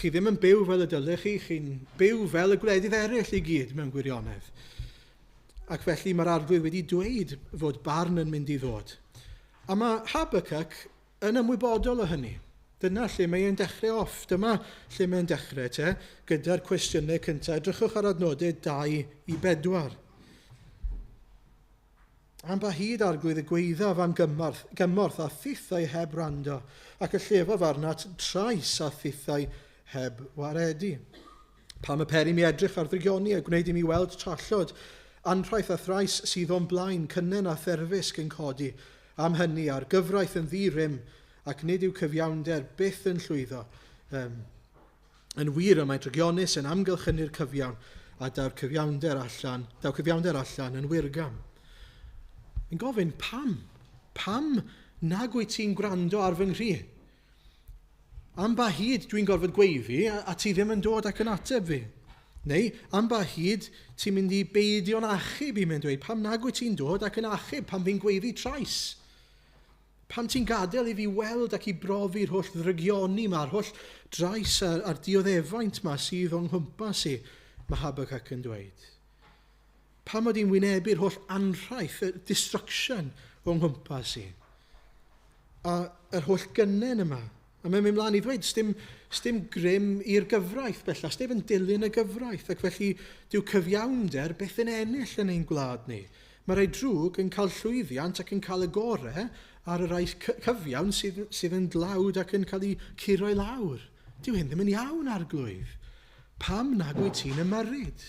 chi ddim yn byw fel y dylech chi, chi'n byw fel y gwledydd eraill i gyd mewn gwirionedd. Ac felly mae'r Arglwydd wedi dweud fod barn yn mynd i ddod. A mae Habakkuk yn ymwybodol o hynny. Dyna lle mae e'n dechrau off. Dyma lle mae'n dechrau te, gyda'r cwestiynau cyntaf. Edrychwch ar adnodau 2 i 4. Am ba hyd Arglwydd y gwaeddaf am gymorth a thithau heb wrando, ac y llefaf arnat trais a thithau heb waredu. Pam y peri mi edrych ar ddrygioni a gwneud i mi weld trallod, anrhaith a thrais sydd o'n blaen, cynnen a therfysg yn codi. Am hynny, a'r gyfraith yn ddi-rym, ac nid yw cyfiawnder byth yn llwyddo. Yn wir, y mae drygionus yn amgylchynu'r cyfiawn, a daw'r cyfiawnder allan yn wirgam. Yn gofyn, pam? Pam nag wyt ti'n gwrando ar fy nghri? Am ba hyd dwi'n gorfod gweiddi a ti ddim yn dod ac yn ateb fi? Neu, am ba hyd ti'n mynd i beidio'n achub i mewn dweud, pam nag wyt ti'n dod ac yn achub, pam fi'n gweiddi trais? Pam ti'n gadael i fi weld ac i brofi'r holl ddrygioni yma, yr holl drais a'r dioddefaint yma sydd o'n nghwmpas i, mae Habakkuk yn dweud. Pam mod i'n wynebu'r holl anrhaith, y destruction o'n nghwmpas i? A yr holl gynnen yma. A mae'n mynd mlaen i ddweud, sdim grym i'r gyfraith bellach, sdim yn dilyn y gyfraith, ac felly dyw cyfiawnder beth yn ennill yn ein gwlad ni. Mae rhai drwg yn cael llwyddiant ac yn cael y gorau ar y rhai cyfiawn sydd yn dlawd ac yn cael eu curo i lawr. Dyw hyn ddim yn iawn, Arglwydd. Pam nag wyt ti'n ymyrryd?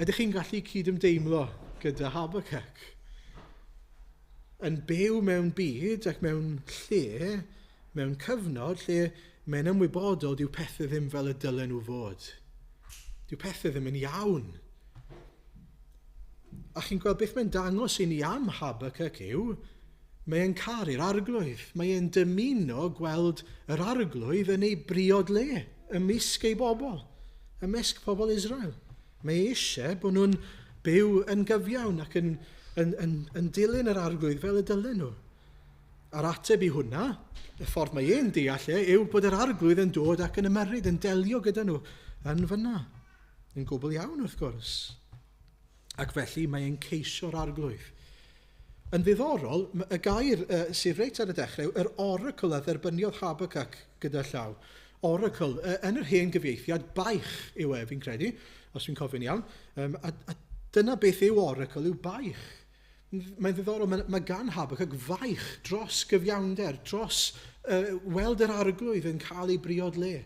Ydych chi'n gallu cydymdeimlo gyda Habakkuk? Yn byw mewn byd ac mewn lle, mewn cyfnod lle mae'n ymwybodol dyw pethau ddim fel y dylen nhw fod. Dyw pethau ddim yn iawn. A chi'n gweld beth mae'n dangos i ni am Habakkuk yw, mae'n caru'r Arglwydd. Mae'n dymuno gweld yr Arglwydd yn ei briod le, ymysg ei bobl, ymysg pobl Israel. Mae eisiau bod nhw'n byw yn gyfiawn ac yn dilyn yr Arglwydd fel y dylen nhw. A'r ateb i hwnna, y ffordd mae e'n deall e, yw bod yr Arglwydd yn dod ac yn ymyrryd, yn delio gyda nhw yn fyna. Yn gwbl iawn, wrth gwrs. Ac felly mae e'n ceisio'r Arglwydd. Yn ddiddorol, y gair sydd reit ar y dechrau, yr oracle a dderbyniodd Habakkuk gyda llaw. Oracle, yn yr hen gyfieithiad, baich yw e, fi'n credu, os fi'n cofio'n iawn. A dyna beth yw oracle, yw baich. Mae'n ddiddorol, mae gan Habakkuk faich dros gyfiawnder, dros weld yr Arglwydd yn cael ei briod le.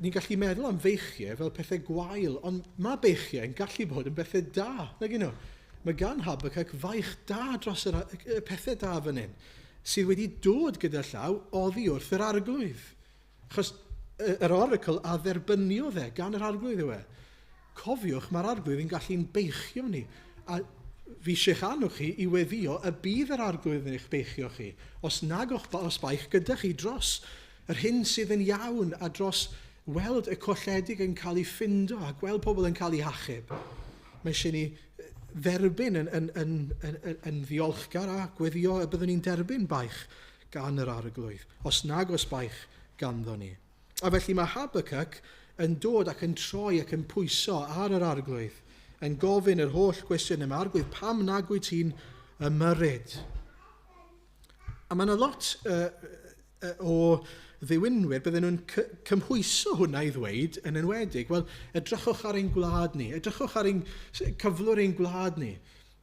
Ni'n gallu meddwl am feichiau fel pethau gwael, ond mae beichiau yn gallu bod yn bethau da, nag y'n nhw? Mae gan Habakkuk faich da dros y pethau da fan hyn. sydd wedi dod gyda llaw oddi wrth yr arglwydd. Achos yr oracl a dderbyniodd e gan yr arglwydd yw e. Cofiwch, mae'r arglwydd yn gallu'n beichio ni. A fi eisiau'ch annog chi i weddio y bydd yr arglwydd yn eich beichio chi, os nag o'ch os baich gyda chi dros yr hyn sydd yn iawn a dros weld y colledig yn cael ei ffindo a gweld pobl yn cael ei hachub. Mae eisiau ni dderbyn yn, yn, yn, yn, yn, yn ddiolchgar a gweddio y byddwn ni'n derbyn baich gan yr arglwydd, os nag oes baich ganddo ni. A felly mae Habakkuk yn dod ac yn troi ac yn pwyso ar yr arglwydd, yn gofyn yr holl gwestiwn yma, arglwydd, pam nag wyt ti'n ymyrryd? A mae yna lot o ddiwinwyr, bydden nhw'n cymhwyso hwnna i ddweud yn enwedig, wel, edrychwch ar ein gwlad ni, edrychwch ar ein cyflwr ein gwlad ni.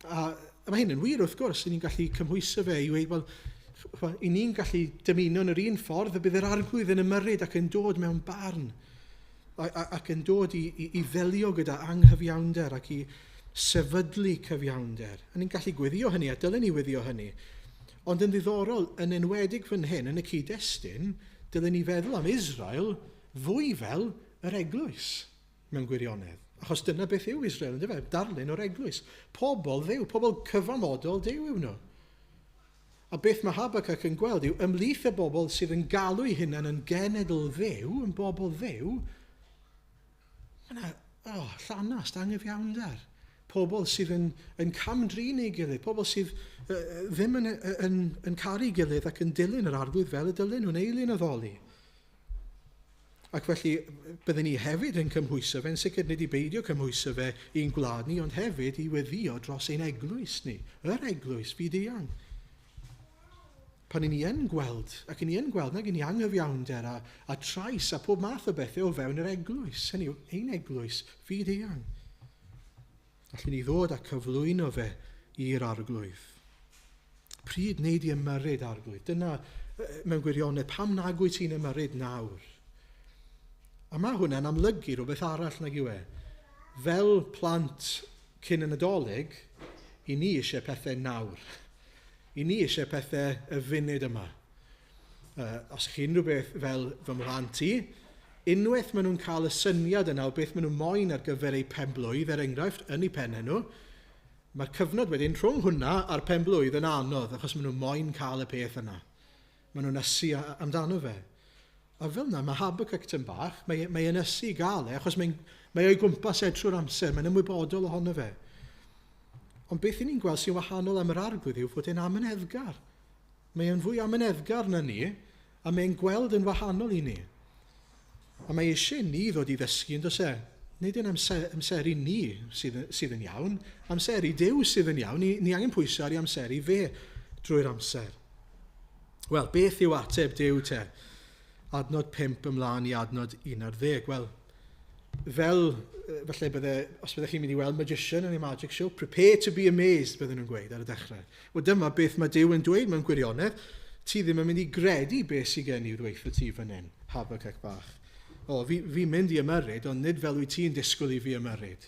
A, a mae hyn yn wir wrth gwrs, ni'n gallu cymhwyso fe i ddweud, wel, i ni'n gallu dymuno yn yr un ffordd y bydd yr arglwydd yn ymyrryd ac yn dod mewn barn ac yn dod i, i, i ddelio gyda anghyfiawnder ac i sefydlu cyfiawnder. A ni'n gallu gweddio hynny a dylen ni weddio hynny. Ond yn ddiddorol, yn enwedig fan hyn, yn y cyd-destun, dylen ni feddwl am Israel fwy fel yr eglwys mewn gwirionedd. Achos dyna beth yw Israel, yn dyfe? Darlun o'r eglwys. Pobl ddew, pobl cyfamodol Duw yw nhw. A beth mae Habakkuk yn gweld yw, ymhlith y bobl sydd yn galw eu hunain yn genedl ddew, yn bobl ddew, mae yna oh, llanast, anghyfiawnder. Pobl sydd yn, yn cam-drin ei gilydd, pobl sydd ddim yn, yn, yn caru gilydd ac yn dilyn yr arglwydd fel y dylun nhw'n eilun addoli. Ac felly, byddwn ni hefyd yn cymhwyso fe, yn sicr nid i beidio cymhwyso fe i'n gwlad ni, ond hefyd i weddio dros ein eglwys ni, yr eglwys fyd-eang. Pan i ni yn gweld, ac i ni yn gweld nag i ni anghyfiawnder a, a trais a pob math o bethau o fewn yr eglwys, hynny yw, ein eglwys fyd-eang. Allwn ni ddod a cyflwyno fe i'r arglwydd. Pryd wneud i ymyrryd arglwydd? Dyna, mewn gwirionedd, pam nag wyt ti'n ymyrryd nawr? A mae hwnna'n amlygu rhywbeth arall nag yw e. Fel plant cyn y Nadolig, i ni eisiau pethau nawr. I ni eisiau pethau y funud yma. Os chi unrhyw beth fel fy mhlant i, unwaith maen nhw'n cael y syniad yna o beth maen nhw moyn ar gyfer eu penblwydd, er enghraifft, yn eu pennau nhw, mae'r cyfnod wedyn rhwng hwnna a'r penblwydd yn anodd, achos maen nhw moyn cael y peth yna. Maen nhw'n ysu amdano fe. A fel yna, mae Habakkuk tyn bach, mae, mae e'n ysu i gael e, achos mae'n, mae o'i gwmpas e trwy'r amser, mae'n ymwybodol ohono fe. Ond beth i ni'n gweld sy'n wahanol am yr arglwydd yw fod e'n amyneddgar. Mae e'n fwy amyneddgar na ni, a mae e'n gweld yn wahanol i ni. A mae eisiau ni ddod i ddysgu, yn does e? Nid yn amser, amseru ni sydd, sydd yn iawn, amseru Duw sydd yn iawn. Ni, ni angen pwyso ar ei amseru fe drwy'r amser. Wel, beth yw ateb Duw te? Adnod 5 ymlaen i adnod 11. Wel, fel, falle bydde, os byddech chi'n mynd i weld magician yn ei magic show, prepare to be amazed, bydden nhw'n gweud ar y dechrau. Wel, dyma beth mae Duw yn dweud mewn gwirionedd. Ti ddim yn mynd i gredu beth sydd gen i i'w ddweud ti fan hyn, Habakkuk bach. O, fi, fi'n mynd i ymyrryd, ond nid fel wyt ti'n disgwyl i fi ymyrryd.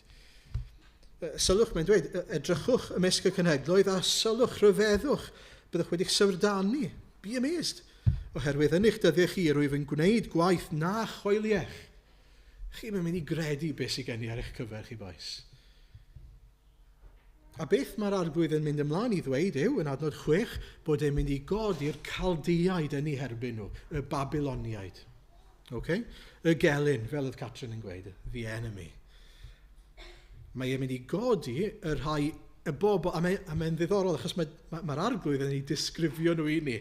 Sylwch, mae'n dweud, edrychwch ymysg y cenhedloedd a sylwch rhyfeddwch, byddwch wedi'ch syfrdanu. Be amazed. Oherwydd yn eich dyddiau chi, rwyf yn gwneud gwaith na choeliech. Chi'm yn mynd i gredu beth sydd gen i ar eich cyfer chi, bois. A beth mae'r arglwydd yn mynd ymlaen i ddweud yw, yn adnod 6, bod e'n mynd i godi'r Caldeaid yn eu herbyn nhw, y Babiloniaid. Okay? Y gelyn, fel oedd Catrin yn gweud, the enemy. Mae e'n mynd i godi y rhai, y bobl, a mae'n mae ddiddorol achos mae'r mae, mae arglwydd yn ei disgrifio nhw i ni,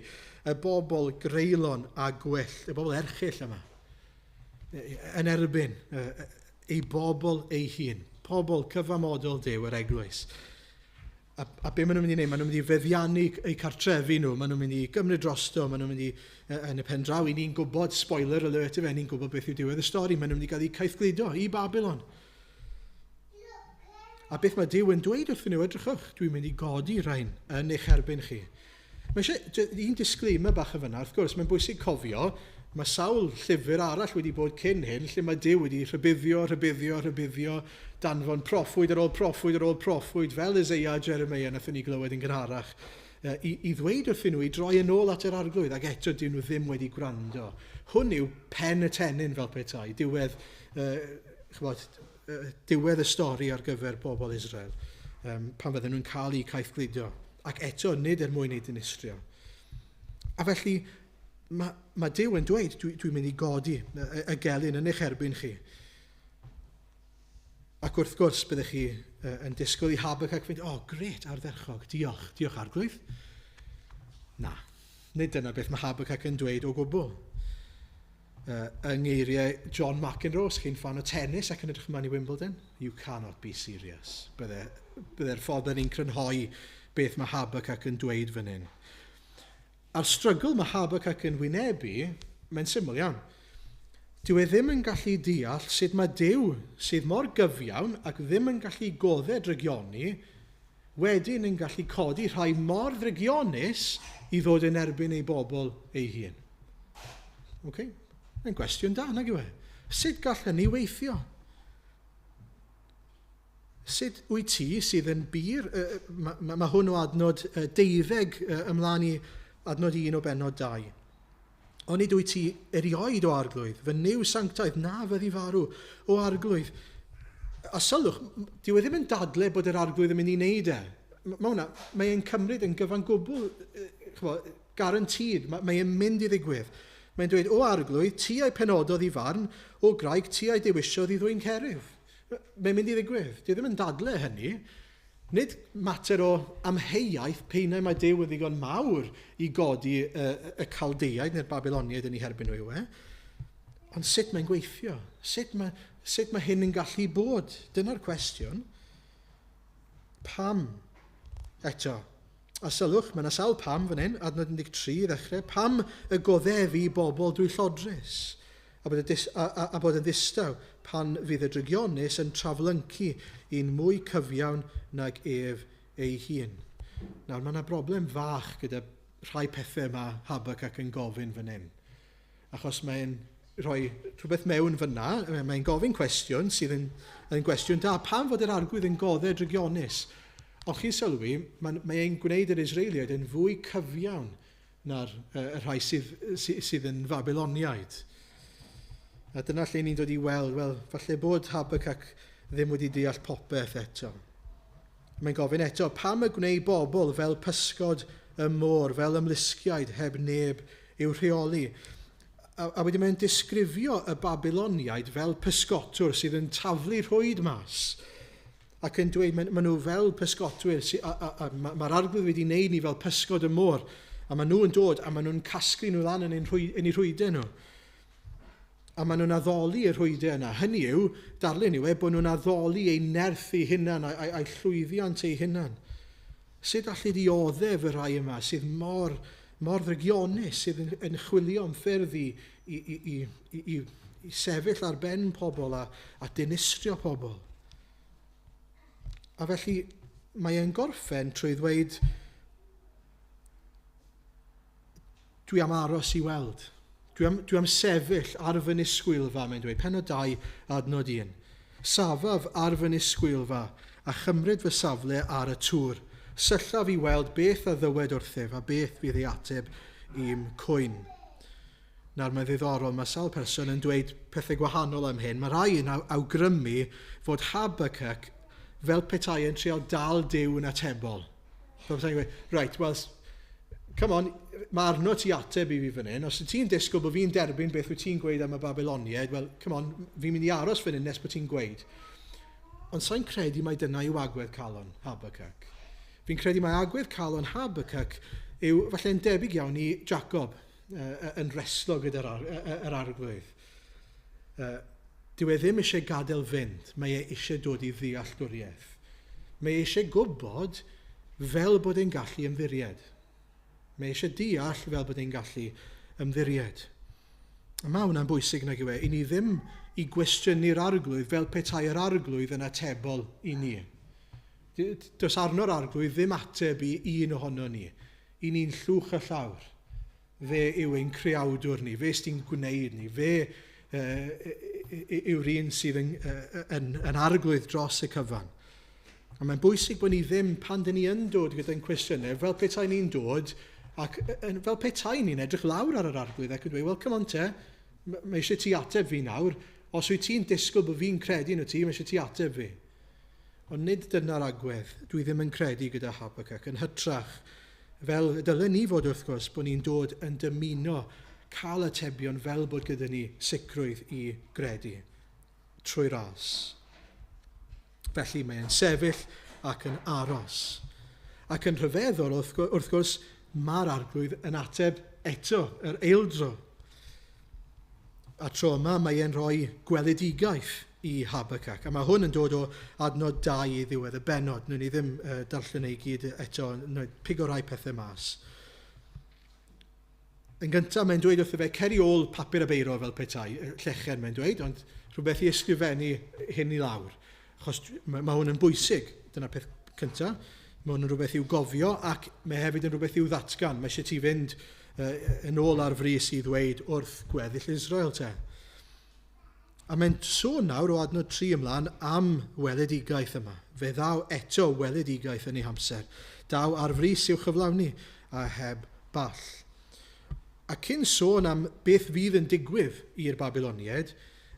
y bobl greulon a gwyllt, y bobl erchyll yma, yn erbyn ei bobl ei hun, pobl cyfamodol Duw, yr eglwys. A, a be maen nhw'n mynd i wneud? Maen nhw'n mynd i feddiannu eu cartrefi nhw, maen nhw'n mynd i gymryd drosto, maen nhw'n mynd i, yn y pen draw, i ni'n gwybod, spoiler alert i fe, ni'n gwybod beth yw diwedd y stori, maen nhw'n mynd i gael eu caethgludo i Babylon. A beth mae Duw yn dweud wrthyn nhw, edrychwch, dwi'n mynd i godi rhain yn eich erbyn chi. Mae eisiau un disclaimer bach y fyna, wrth gwrs, mae'n bwysig cofio, mae sawl llyfr arall wedi bod cyn hyn, lle mae Duw wedi rhybuddio, rhybuddio, rhybuddio, danfon proffwyd ar ôl proffwyd ar ôl proffwyd, fel Isaiah a Jeremiah nathon ni glywed yn gynharach. i ddweud wrthyn nhw i droi yn ôl at yr Arglwydd, ac eto dyn nhw ddim wedi gwrando. Hwn yw pen y tennyn fel petai, diwedd, chybod, diwedd y stori ar gyfer bobl Israel, pan fydden nhw'n cael eu caethgludo, ac eto nid er mwyn eu dinistrio. A felly, mae Duw yn dweud, dwi'n mynd i godi y gelyn yn eich erbyn chi. Ac wrth gwrs, byddech chi yn disgwyl i Habakkuk fynd, "O, oh, grêt, ardderchog, diolch, diolch Arglwydd." Na, nid dyna beth mae Habakkuk yn dweud o gwbl. Yng ngeiriau John McEnroe, os chi'n ffan o tennis ac yn edrych ymlaen i Wimbledon, "You cannot be serious." Bydde'r ffordd ni'n crynhoi beth mae Habakkuk yn dweud fan hyn. A'r struggle mae Habakkuk yn wynebu, mae'n syml iawn. Dyw e ddim yn gallu deall sut mae Duw, sydd mor gyfiawn ac ddim yn gallu goddef drygioni, wedyn yn gallu codi rhai mor ddrygionus i ddod yn erbyn ei bobl ei hun. Okay? Mae'n gwestiwn da, nag yw e? Sut gall hynny weithio? Sut wyt ti sydd yn bur, mae hwn o adnod 12 ymlaen i adnod 1 o bennod 2. "Onid wyt ti erioed, O Arglwydd, fy Nuw sanctaidd, na fyddi farw, O Arglwydd." A sylwch, dyw e ddim yn dadle bod yr Arglwydd yn mynd i wneud e. Mae hwnna, mae e'n cymryd yn gyfan gwbl, guaranteed, mae e'n mynd i ddigwydd. Mae'n dweud, "O Arglwydd, ti a'i penododd i farn, O graig, ti a'i dewisiodd i ddwyn cerydd." Mae'n mynd i ddigwydd. Dyw e ddim yn dadle hynny. Nid mater o amheuaeth p'un ai mae Duw yn ddigon mawr i godi y Caldeiaid neu'r Babiloniaid yn ei herbyn nhw yw e. Ond sut mae'n gweithio? Sut mae hyn yn gallu bod? Dyna'r cwestiwn. Pam? Eto, a sylwch, mae yna sawl pam fan hyn, adnod 13 i ddechrau. "Pam y goddefi bobl dwyllodrus a bod yn ddistaw pan fydd y drygionus yn traflyncu un mwy cyfiawn nag ef ei hun?" Nawr, mae yna broblem fach gyda rhai pethau mae Habakkuk yn gofyn fan hyn. Achos mae'n rhoi rhywbeth mewn fyna, mae'n gofyn cwestiwn sydd yn gwestiwn da. Pam fod yr Arglwydd yn goddef drygionus? Ond chi'n sylwi, mae e'n gwneud yr Israeliaid yn fwy cyfiawn na'r y rhai sydd yn Fabiloniaid. A dyna lle ni'n dod i weld, wel, falle bod Habakkuk ddim wedi deall popeth eto. Mae'n gofyn eto, "Pam y gwneud bobl fel pysgod y môr, fel ymlusgiaid heb neb i'w rheoli?" A wedyn mae'n disgrifio y Babiloniaid fel pysgotwr sydd yn taflu rhwyd mas. Ac yn dweud, maen nhw fel pysgotwyr, a mae'r Arglwydd wedi wneud ni fel pysgod y môr. A maen nhw'n dod a maen nhw'n casglu nhw lan yn eu rhwydau nhw. A maen nhw'n addoli y rhwydau yna. Hynny yw, darlun yw e, bod nhw'n addoli eu nerth eu hunan a'i llwyddiant eu hunan. Sut allu di oddef y rhai yma sydd mor, mor ddrygionus, sydd yn chwilio am ffyrdd i sefyll ar ben pobl a dinistrio pobl? A felly mae e'n gorffen trwy ddweud, "Dwi am aros i weld. Dwi am sefyll ar fy nisgwylfa," mae'n dweud. Pennod 2, adnod 1. "Safaf ar fy nisgwylfa a chymryd fy safle ar y tŵr. Syllaf i weld beth a ddywed wrthyf a beth fydd ei ateb i'm cwyn." Nawr mae'n ddiddorol, mae sawl person yn dweud pethau gwahanol am hyn. Mae rhai yn awgrymu fod Habakkuk fel petai yn treial dal Duw yn atebol. Fel petai'n gweud, "Right, well, come on, mae arno ti ateb i fi fan hyn. Os ti'n disgwyl bod fi'n derbyn beth wyt ti'n gweud am y Babiloniaid, well, come on, fi'n mynd i aros fan hyn nes bod ti'n gweud." Ond sa'n credu mai dyna yw agwedd calon Habakkuk. Fi'n credu mai agwedd calon Habakkuk yw falle'n debyg iawn i Jacob yn reslo gyda'r yr Arglwydd. Dyw e ddim eisiau gadael fynd, mae e eisiau dod i ddealltwriaeth. Mae e eisiau gwybod fel bod e'n gallu ymddiried. Mae eisiau deall fel bod e'n gallu ymddiried. A mae hwnna'n bwysig, nag yw e, i ni ddim i gwestiynu'r Arglwydd fel petai yr Arglwydd yn atebol i ni. Does arno'r Arglwydd ddim ateb i un ohono ni. I ni'n llwch y llawr. Fe yw ein creawdwr ni, fe sy'n gwneud ni, fe yw'r un sydd yn Arglwydd dros y cyfan. A mae'n bwysig bod ni ddim, pan dyn ni yn dod gyda'n cwestiynau, fel petai ni'n dod, ac fel petai ni'n edrych lawr ar yr arglwydd ac yn dweud, wel, come on te, mae eisiau ti ateb fi nawr. Os wyt ti'n disgwyl bod fi'n credu yn y ti, mae eisiau ti ateb fi. Ond nid dyna'r agwedd. Dwi ddim yn credu gyda Habakkuk. Yn hytrach, fel y dylen ni fod wrth gwrs, bod ni'n dod yn dymuno cael atebion fel bod gyda ni sicrwydd i gredu trwy ras. Felly mae e'n sefyll ac yn aros. Ac yn rhyfeddol, wrth gwrs, mae'r arglwydd yn ateb eto, yr eildro. A tro yma mae e'n rhoi gweledigaeth i Habakkuk. A mae hwn yn dod o adnod 2 i ddiwedd y bennod. Nw'n ni ddim darllen ei gyd eto, nw'n pigo rai pethau mas. Yn gyntaf, mae'n dweud wrtho fe, cer i ôl papur a beiro fel petai, llechen mae'n dweud, ond rhywbeth i ysgrifennu hyn i lawr. Achos mae, mae hwn yn bwysig, dyna'r peth cyntaf. Mae hwn yn rhywbeth i'w gofio ac mae hefyd yn rhywbeth i'w ddatgan. Mae eisiau ti fynd yn ôl ar frys i ddweud wrth gweddill Israel te. A mae'n sôn nawr o adnod 3 ymlaen am weledigaeth yma. Fe ddaw eto weledigaeth yn ei hamser. Daw ar frys i'w chyflawni a heb ball. A cyn sôn am beth fydd yn digwydd i'r Babiloniaid,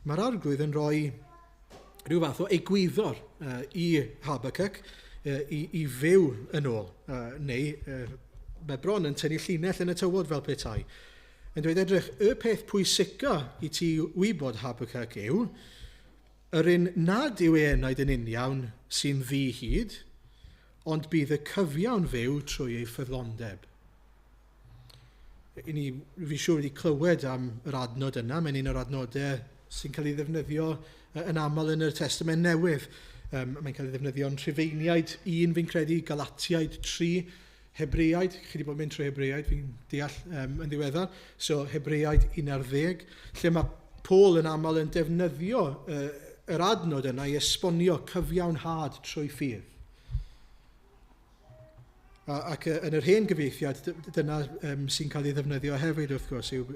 mae'r arglwydd yn rhoi rhyw fath o egwyddor i Habakkuk i, i fyw yn ôl, neu mae bron yn tynnu llinell yn y tywod fel petai. Yn dweud, edrych, y peth pwysica i ti wybod Habakkuk yw, yr un nad yw ei enaid yn uniawn sy'n ddi-hid, ond bydd y cyfiawn fyw trwy ei ffyddlondeb. I ni, fi'n siŵr wedi clywed am yr adnod yna, mae'n un o'r adnodau sy'n cael ei ddefnyddio yn aml yn y Testament Newydd. Mae'n cael ei ddefnyddio yn Rhufeiniaid 1, fi'n credu, Galatiaid 3, Hebreaid, chi wedi bod yn mynd trwy Hebreaid, fi'n deall yn ddiweddar, so Hebreaid 11, lle mae Paul yn aml yn defnyddio yr adnod yna i esbonio cyfiawnhad trwy ffydd. Ac yn yr hen gyfieithiad, dyna sy'n cael ei ddefnyddio hefyd, wrth gwrs, yw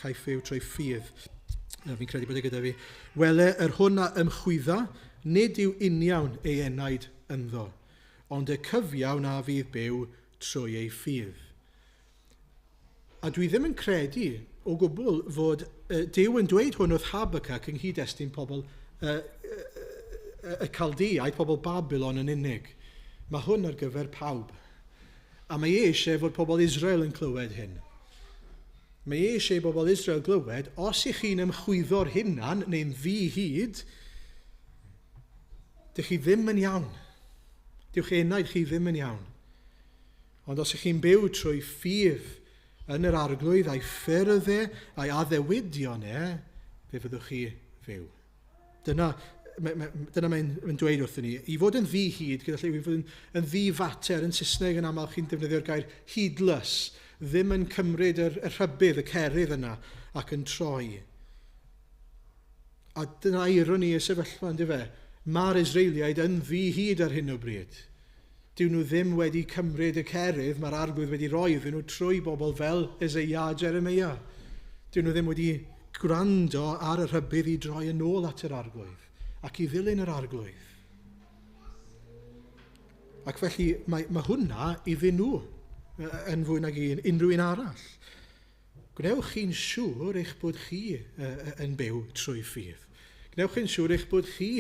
caiff fyw trwy ffydd. Fi'n credu bod e gyda fi. Wele, yr hwn a ymchwydda, nid yw uniawn ei enaid ynddo, ond y cyfiawn a fydd byw trwy ei ffydd. A dwi ddim yn credu o gwbl fod Duw yn dweud hwn wrth Habakkuk yng nghyd-destun pobl y Chaldeaid, pobl Babylon yn unig. Mae hwn ar gyfer pawb. A mae e eisiau fod pobl Israel yn clywed hyn. Mae e eisiau i bobl Israel glywed, os ych chi'n ymchwyddo'r hunan neu'n ddi-hid, dych chi ddim yn iawn. Dyw'ch enaid chi ddim yn iawn. Ond os ych chi'n byw trwy ffydd yn yr Arglwydd a'i ffyrdd e a'i addewidion e, fe fyddwch chi fyw. Dyna, dyna mae'n mae dweud wrthyn ni. I fod yn ddi-hid, gyda lle, i fod yn ddi-fater, yn Saesneg yn aml chi'n defnyddio'r gair heedless, ddim yn cymryd yr, y rhybudd, y cerydd yna, ac yn troi. A dyna ironi y sefyllfa, ynddo fe? Mae'r Israeliaid yn ddi-hid ar hyn o bryd. Dyw nhw ddim wedi cymryd y cerydd mae'r arglwydd wedi rhoi iddyn nhw trwy bobl fel Eseia a Jeremia. Dyw nhw ddim wedi gwrando ar y rhybudd i droi yn ôl at yr arglwydd ac i ddilyn yr arglwydd. Ac felly mae, mae hwnna iddyn nhw yn fwy nag un, unrhyw un arall. Gwnewch chi'n siŵr eich bod chi yn byw trwy ffydd. Gwnewch chi'n siŵr eich bod chi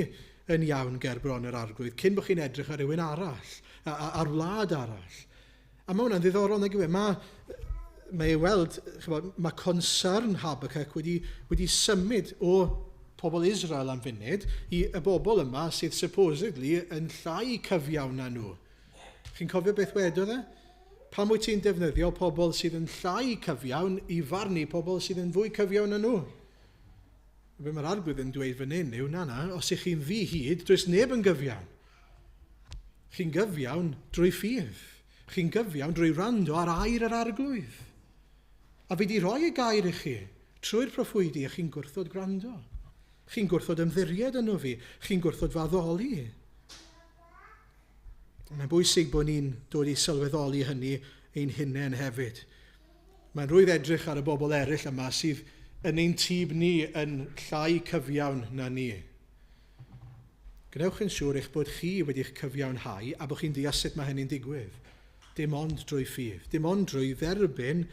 yn iawn ger bron yr arglwydd cyn bod chi'n edrych ar rhywun arall, ar wlad arall. A mae hwnna'n ddiddorol, nag yw e? Mae, mae e weld, chybod, mae concern Habakkuk wedi, wedi symud o pobl Israel am funud i y bobl yma sydd supposedly yn llai cyfiawn na nhw. Chi'n cofio beth wedodd e? Pam wyt ti'n defnyddio pobl sydd yn llai cyfiawn i farnu pobl sydd yn fwy cyfiawn na nhw? Be mae'r arglwydd yn dweud fan hyn yw, na na, os ych chi'n ddi-hid, does neb yn gyfiawn. Chi'n gyfiawn drwy ffydd. Chi'n gyfiawn drwy wrando ar air yr arglwydd. A fi di rhoi y gair i chi trwy'r proffwydi a chi'n gwrthod gwrando. Chi'n gwrthod ymddiried yno fi. Chi'n gwrthod faddoli. Mae'n bwysig bod ni'n dod i sylweddoli hynny ein hunain hefyd. Mae'n rhwydd edrych ar y bobl eraill yma sydd yn ein tîb ni yn llai cyfiawn na ni. Gwnewch yn siŵr eich bod chi wedi'ch cyfiawnhau a bod chi'n deall sut mae hynny'n digwydd. Dim ond drwy ffydd, dim ond drwy dderbyn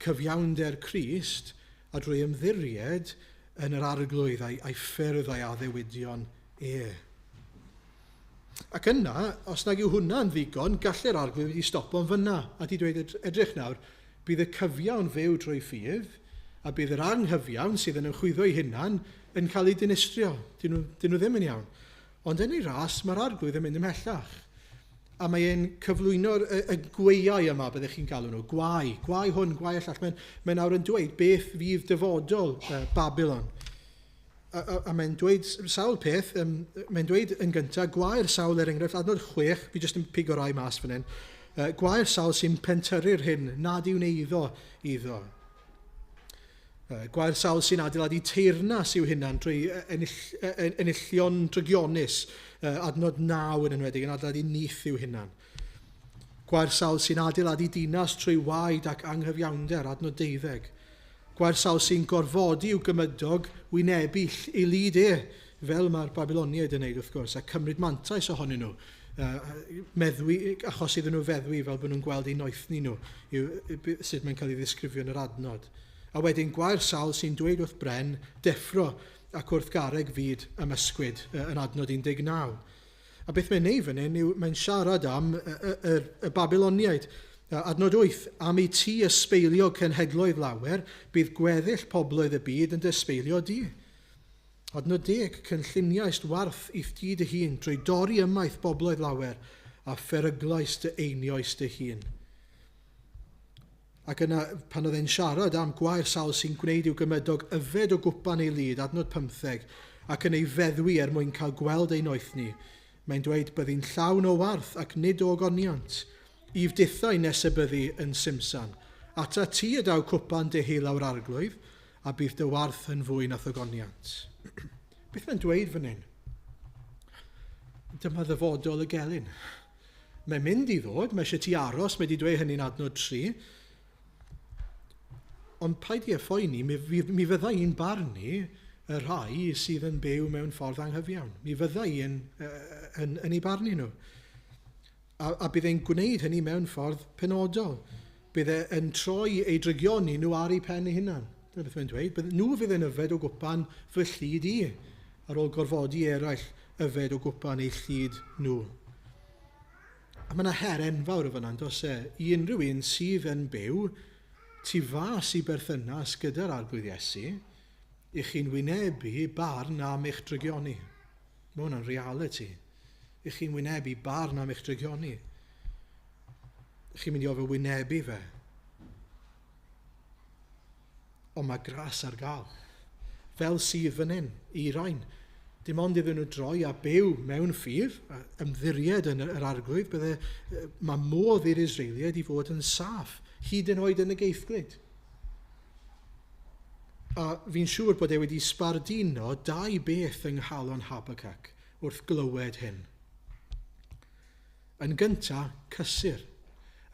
cyfiawnder Crist a drwy ymddiried yn yr Arglwydd a'i ffyrdd a'i addewidion e. Ac yna, os nag yw hwnna'n ddigon, gallai'r Arglwydd wedi stopo'n fyna a di dweud, edrych nawr, bydd y cyfiawn fyw drwy ffydd, a bydd yr anghyfiawn sydd yn ymchwyddo ei hunan yn cael ei dinistrio. Dyn nhw ddim yn iawn. Ond yn ei ras, mae'r Arglwydd yn mynd ymhellach. A mae e'n cyflwyno'r y gweiau yma, byddech chi'n galw nhw, gwau, gwau hwn, gwau y llall. Mae'n nawr yn dweud beth fydd dyfodol Babylon. A mae'n dweud sawl peth, mae'n dweud yn gyntaf, gwae'r sawl er enghraifft, adnod 6, fi jyst yn pigo rai mas fan hyn, gwae'r sawl sy'n pentyrru'r hyn nad yw'n eiddo iddo. Gwae'r sawl sy'n adeiladu teyrnas i'w hunan drwy enillion drygionus, adnod 9 yn enwedig, yn adeiladu nyth i'w hunan. Gwae'r sawl sy'n adeiladu dinas trwy waed ac anghyfiawnder, adnod 12. Gwae'r sawl sy'n gorfodi i'w gymydog wynebu ei lid e, fel mae'r Babyloniaid yn neud wrth gwrs, a cymryd mantais ohonyn nhw. Meddwi, achos iddyn nhw feddwi fel bod nhw'n gweld eu noethni nhw, yw sut mae'n cael ei ddisgrifio yn yr adnod. A wedyn gwae'r sawl sy'n dweud wrth bren, deffro, ac wrth garreg fyd ymysgwyd yn adnod 19. A beth mae'n neud fan hyn yw mae'n siarad am y Babyloniaid. Adnod 8, am i ti ysbeilio cenhedloedd lawer, bydd gweddill pobloedd y byd yn dysbeilio di. Adnod 10, cynlluniaist warth i'th di dy hun drwy dorri ymaith bobloedd lawer a pheryglais dy einioes dy hun. Ac yna, pan oedd e'n siarad am gwae'r sawl sy'n gwneud i'w gymydog yfed o gwpan ei lid, adnod 15, ac yn ei feddwi er mwyn cael gweld ei noethni, mae'n dweud byddi'n llawn o warth ac nid o ogoniant, if dithau nes y byddi yn simsan. Ata ti y daw cwpan deheulaw'r Arglwydd, a bydd dy warth yn fwy na thogoniant. Beth mae'n dweud fan hyn? Dyma ddyfodol y gelyn. Mae'n mynd i ddod, mae eisiau ti aros, mae wedi dweud hynny'n adnod 3. Ond paid i phoeni, mi fydda i'n barnu y rhai sydd yn byw mewn ffordd anghyfiawn. Mi fydda i yn ei barnu nhw. A bydd e'n gwneud hynny mewn ffordd penodol. Bydd e'n troi ei drygioni nhw ar ei pen ei hunan. Dyna beth mae'n dweud. Bydd nhw fydd yn yfed o gwpan fy llid i, ar ôl gorfodi eraill yfed o gwpan eu llid nhw. A mae yna her enfawr o fan'na, does e? I unrhyw un sydd yn byw tu fas i berthynas gyda'r Arglwydd Iesu, i chi'n wynebu barn am eich drygioni. Mae hwnna'n reality. I chi'n wynebu barn am eich drygioni. Chi'n mynd i ofyn wynebu fe. Ond mae gras ar gael. Fel sydd fan hyn, i rain. Dim ond iddyn nhw droi a byw mewn ffydd, a ymddiried yn yr Arglwydd, bydde, mae modd i'r Israeliaid i fod yn saff, hyd yn oed yn y geithglyd. A fi'n siŵr bod e wedi sbarduno dau beth yng nghalon Habakkuk wrth glywed hyn. Yn gyntaf, cysur.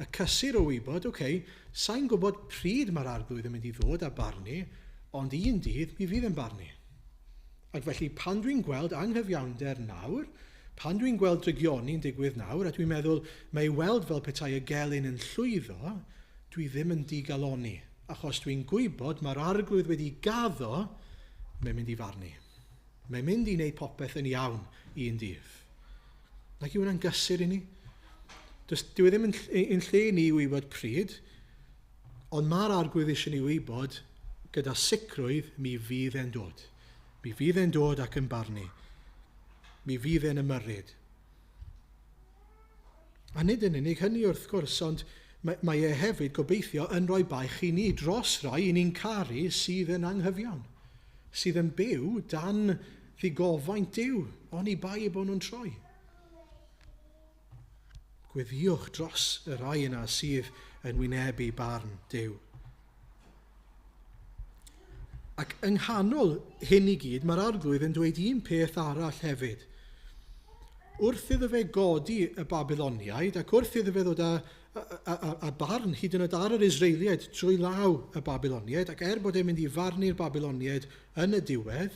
Y cysur o wybod, okay, sa'n gwybod pryd mae'r Arglwydd yn mynd i ddod a barnu, ond un dydd mi fydd yn barnu. Ac felly pan dwi'n gweld anghyfiawnder nawr, pan dwi'n gweld drygioni'n digwydd nawr, a dwi'n meddwl mae weld fel petai y gelyn yn llwyddo, dwi ddim yn digaloni, achos dwi'n gwybod mae'r Arglwydd wedi gaddo, mae'n mynd i farnu. Mae'n mynd i wneud popeth yn iawn un dydd. Nag yw hwnna'n gysur i ni? Dyw e ddim yn lle i ni wybod pryd, ond mae'r Arglwydd eisiau ni wybod gyda sicrwydd mi fydd e'n dod. Mi fydd e'n dod ac yn barnu. Mi fydd e'n ymyrryd. A nid yn unig hynny wrth gwrs, ond mae e hefyd gobeithio yn rhoi baich i ni dros rai i ni'n caru sydd yn anghyfiawn, sydd yn byw dan ddigofaint Duw, oni bai eu bod nhw'n troi. Gweddïwch dros y rai yna sydd yn wynebu barn Duw. Ac yng nghanol hyn i gyd, mae'r Arglwydd yn dweud un peth arall hefyd. Wrth iddo fe godi y Babyloniaid ac wrth iddo fe ddod â barn hyd yn oed ar yr Israeliaid trwy law y Babyloniaid, ac er bod e'n mynd i farnu'r Babyloniaid yn y diwedd,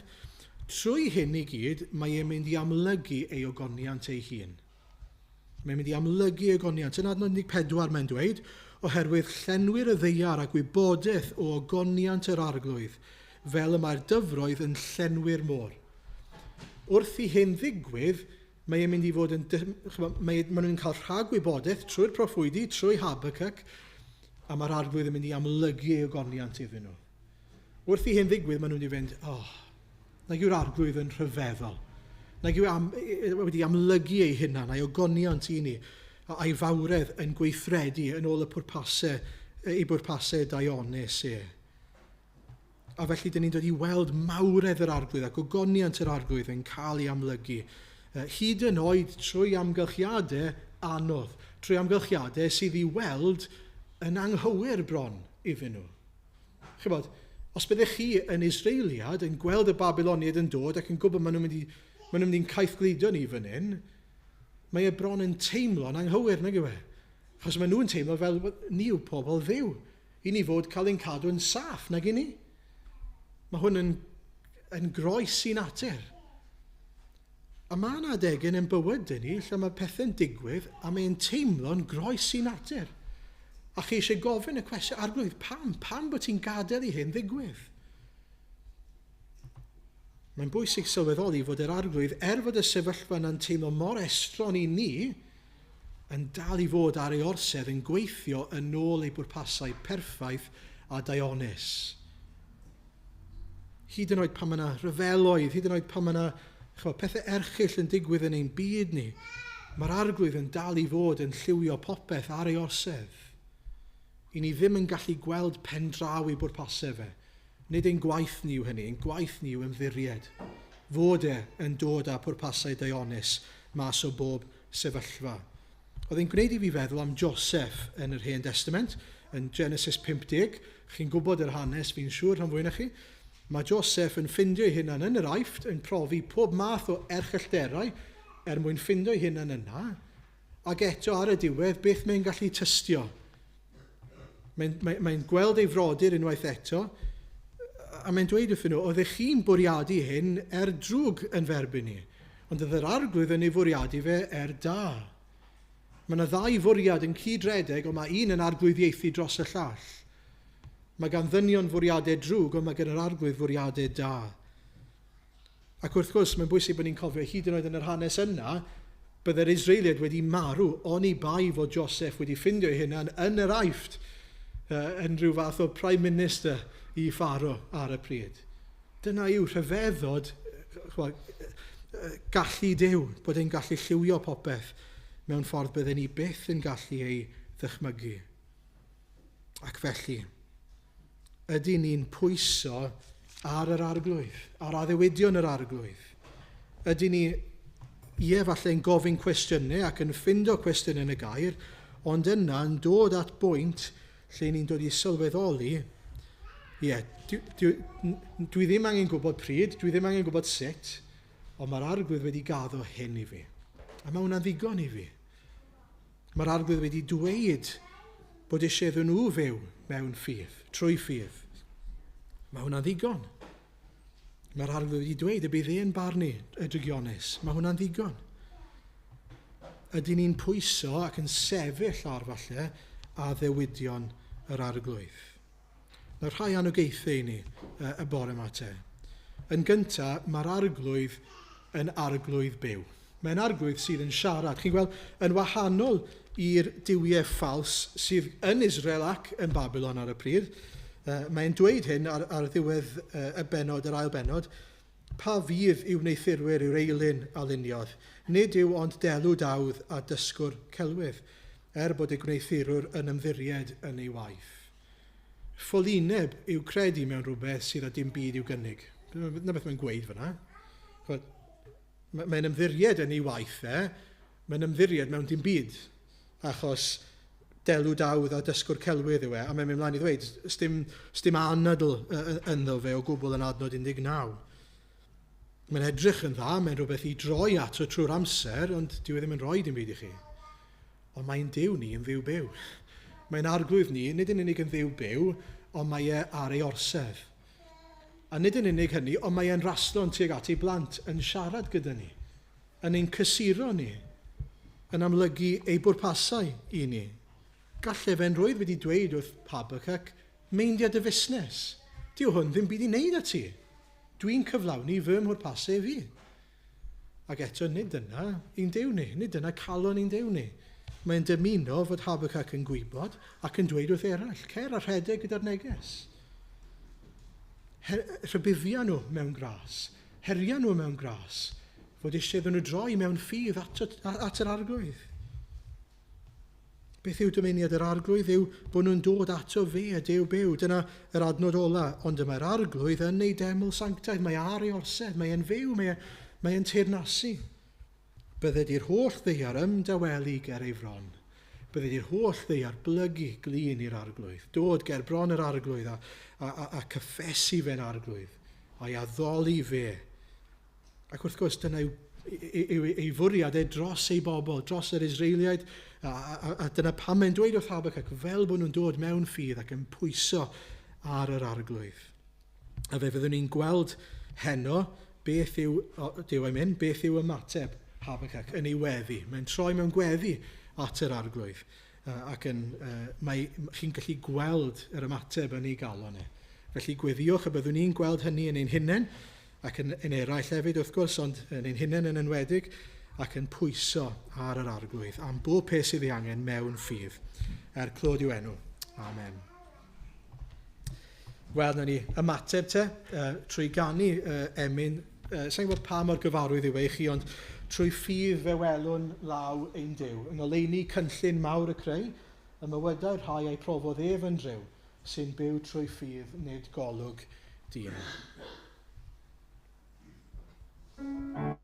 Trwy hyn i gyd, mae e'n mynd i amlygu ei ogoniant ei hun. Mae'n mynd i amlygu ei ogoniant. Yn adnod 14 mae'n dweud, oherwydd llenwir y ddaear a gwybodaeth o ogoniant yr arglwydd, fel y mae'r dyfroedd yn llenwi'r môr. Wrth i hyn ddigwydd, mae e'n mynd i fod yn... Mae, maen nhw'n cael rhagwybodaeth trwy'r proffwydi, trwy Habakkuk, a mae'r arglwydd yn mynd i amlygu ei ogoniant iddyn nhw. Wrth i hyn ddigwydd, maen nhw'n mynd i fynd, oh, nag yw'r arglwydd yn rhyfeddol. Nag yw am, wedi amlygu ei hunan a'i ogoniant i ni, a'i fawredd yn gweithredu yn ôl y pwrpasau, ei bwrpasau daionus e. A felly, dyn ni'n dod i weld mawredd yr arglwydd ac ogoniant yr arglwydd yn cael ei amlygu. Hyd yn oed trwy amgylchiadau anodd, trwy amgylchiadau sydd i weld yn anghywir bron iddyn nhw. Chybod, os byddech chi yn Israeliad yn gweld y Babyloniaid yn dod ac yn gwybod maen nhw'n mynd i, maen nhw'n mynd i'n caethgludo ni fan hyn, mae e bron yn teimlo'n anghywir, nag yw e? Achos maen nhw'n teimlo fel ni yw pobl Dduw. I ni fod cael ein cadw yn saff, nag i ni? Mae hwn yn, yn groes i natur. A mae yna adegau yn bywydau ni lle mae pethau'n digwydd a mae'n teimlo'n groes i natur. A chi eisiau gofyn y cwestiwn, arglwydd, pam? Pam bod ti'n gadael i hyn ddigwydd? Mae'n bwysig sylweddoli fod yr arglwydd, er fod y sefyllfa yna'n teimlo mor estron i ni, yn dal i fod ar ei orsedd yn gweithio yn ôl ei bwrpasau perffaith a daionus. Hyd yn oed pan mae yna rhyfeloedd, hyd yn oed pan mae yna chwa, pethau erchyll yn digwydd yn ein byd ni, mae'r arglwydd yn dal i fod yn lliwio popeth ar ei orsedd. I ni ddim yn gallu gweld pen draw i bwrpasau fe. Nid ein gwaith ni yw hynny, ein gwaith ni yw ymddiried. Fod e yn dod â pwrpasau daionus mas o bob sefyllfa. Oedd e'n gwneud i fi feddwl am Joseph yn yr Hen Testament, yn Genesis 50. Chi'n gwybod yr hanes, fi'n siŵr rhan fwy na chi. Mae Joseph yn ffindio ei hunan yn yr Aifft, yn profi pob math o erchyllterau er mwyn ffindio ei hunan yna, ac eto ar y diwedd, beth mae'n gallu tystio? Mae'n mae, mae gweld ei frodyr unwaith eto, a mae'n dweud wrthyn nhw, oeddech chi'n bwriadu hyn er drwg yn ferbyn ni, ond oedd yr arglwydd yn ei fwriadu fe er da. Mae yna ddau fwriad yn cydredeg, ond mae un yn arglwyddiaethu dros y llall. Mae gan ddynion fwriadau drwg, ond mae gan yr arglwydd fwriadau da. Ac wrth gwrs, mae'n bwysig bod ni'n cofio hyd yn oed yn yr hanes yna, byddai'r Israeliaid wedi marw oni bai fod Joseph wedi ffindio ei hunan yn yr Aifft, yn rhyw fath o Prime Minister i Pharaoh ar y pryd. Dyna yw rhyfeddod gallu Duw, bod e'n gallu lliwio popeth mewn ffordd bydden ni byth yn gallu ei ddychmygu. Ac felly, ydy ni'n pwyso ar yr arglwydd, ar addewidion yr arglwydd? Ydy ni, ie, falle yn gofyn cwestiynau ac yn ffindo cwestiynau yn y gair, ond yna yn dod at bwynt lle ni'n dod i sylweddoli, ie, dwi, dwi, dwi ddim angen gwybod pryd, dwi ddim angen gwybod sut, ond mae'r arglwydd wedi gaddo hyn i fi. A mae hwnna'n ddigon i fi. Mae'r arglwydd wedi dweud bod eisiau iddyn nhw fyw mewn ffydd, trwy ffydd. Mae hwnna'n ddigon. Mae'r arglwydd wedi dweud y bydd e'n barnu y drygionus. Mae hwnna'n ddigon. Ydyn ni'n pwyso ac yn sefyll ar falle addewidion yr arglwydd? Mae rhai anogaethau i ni y bore yma te. Yn gyntaf, mae'r arglwydd yn arglwydd byw. Mae'n arglwydd sydd yn siarad. Chi'n gweld, yn wahanol i'r duwiau ffals sydd yn Israel ac yn Babylon ar y pryd, mae'n dweud hyn ar, ar ddiwedd y benod, yr ail benod, pa fydd i'w wneuthurwyr yw'r eilun a luniodd. Nid yw ond delw dawdd a dysgwr celwydd, er bod y gwneuthurwr yn ymddiried yn ei waith. Ffolineb yw credu mewn rhywbeth sydd â dim byd i'w gynnig. Dyna beth mae'n gweud fyna. Mae'n ymddiried yn ei waith e, mae'n ymddiried mewn dim byd, achos delw dawdd a dysgwr celwydd yw e, a mae'n mynd mlaen i ddweud, sdim, sdim anadl ynddo fe o gwbl yn adnod 19. Mae'n edrych yn dda, mae'n rhywbeth i droi ato trwy'r amser, ond dyw e ddim yn rhoi dim byd i chi. Ond mae'n Duw ni yn ddiw byw. Mae'n arglwydd ni, nid yn unig yn ddiw byw, ond mae e ar ei orsedd. A nid yn unig hynny, ond mae e'n raslon tuag at ei blant yn siarad gyda ni, yn ein cysuro ni, yn amlygu ei bwrpasau i ni. Gallai fe'n rwydd wedi dweud wrth Habakkuk, meindia dy fusnes. Dyw hwn ddim byd i wneud â ti. Dwi'n cyflawni fy mhwrpasau fi. Ac eto, nid dyna ein Duw ni, nid dyna calon ein Duw ni. Mae'n dymuno fod Habakkuk yn gwybod ac yn dweud wrth eraill, cer a rhedeg gyda'r neges. Rhybuddia nhw mewn gras, heria nhw mewn gras, fod eisiau iddyn nhw droi mewn ffydd at yr Arglwydd. Beth yw dymuniad yr Arglwydd yw bod nhw'n dod ato fe a Duw byw. Dyna yr adnod ola. Ond y mae'r Arglwydd yn ei deml sanctaidd. Mae ar ei orsedd, mae e'n fyw, mae e'n teyrnasu. Bydded i'r holl ddaear ymdawelu ger ei fron. Bydded i'r holl ddaear blygu glin i'r Arglwydd. Dod ger bron yr Arglwydd a cyffesu fe'n Arglwydd. A'i addoli fe. Ac wrth gwrs dyna yw ei fwriad e dros ei bobl, dros yr Israeliaid, a dyna pam mae'n dweud wrth Habakkuk fel bod nhw'n dod mewn ffydd ac yn pwyso ar yr Arglwydd. A fe fyddwn ni'n gweld heno beth yw, Duw i'm hyn, beth yw ymateb Habakkuk yn ei weddi. Mae'n troi mewn gweddi at yr Arglwydd. Ac mae chi'n gallu gweld yr ymateb yn ei galon e. Felly gweddiwch y byddwn ni'n gweld hynny yn ein hunain, ac yn eraill hefyd wrth gwrs, ond yn ein hunain yn enwedig, ac yn pwyso ar yr Arglwydd am bob peth sydd ei angen mewn ffydd. Er clod i'w enw. Amen. Wel, nawn ni ymateb te, trwy ganu emyn. Sa'n gwybod pa mor gyfarwydd yw e i chi, ond trwy ffydd fe welwn law ein Duw. Yng ngoleuni cynllun mawr y creu, y mywydau'r rhai a'i profodd ef yn driw, sy'n byw trwy ffydd nid golwg dyn. Thank you.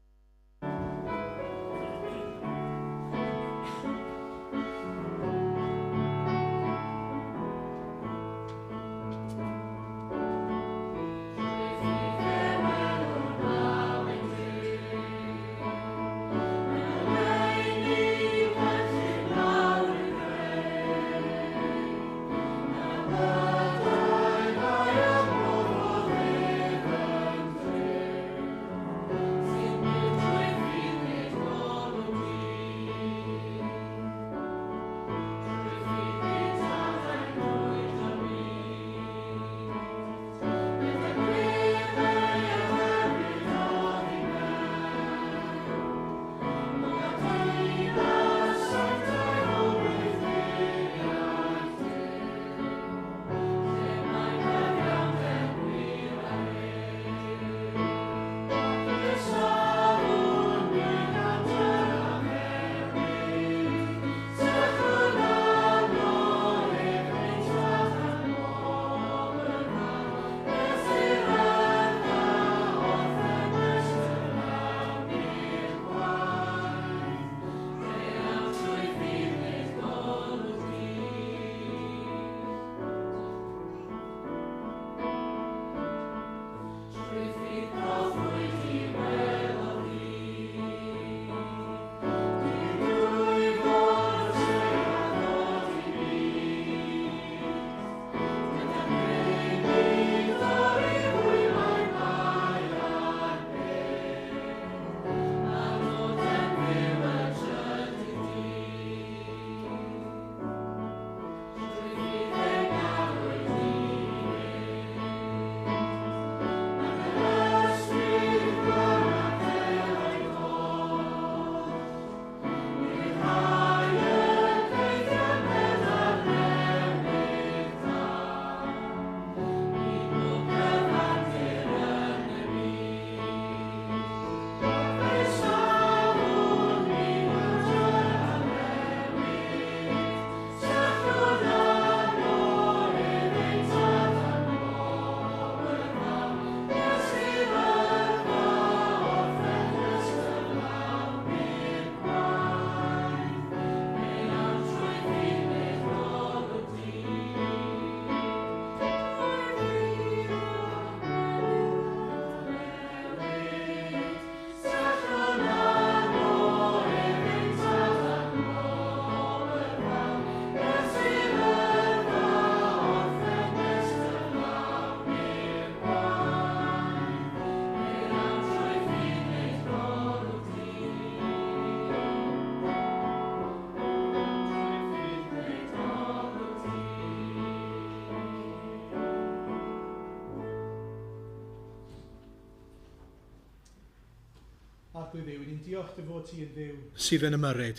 Arglwydd Dduw, ni'n diolch dy fod ti yn Dduw sydd yn ymyrryd,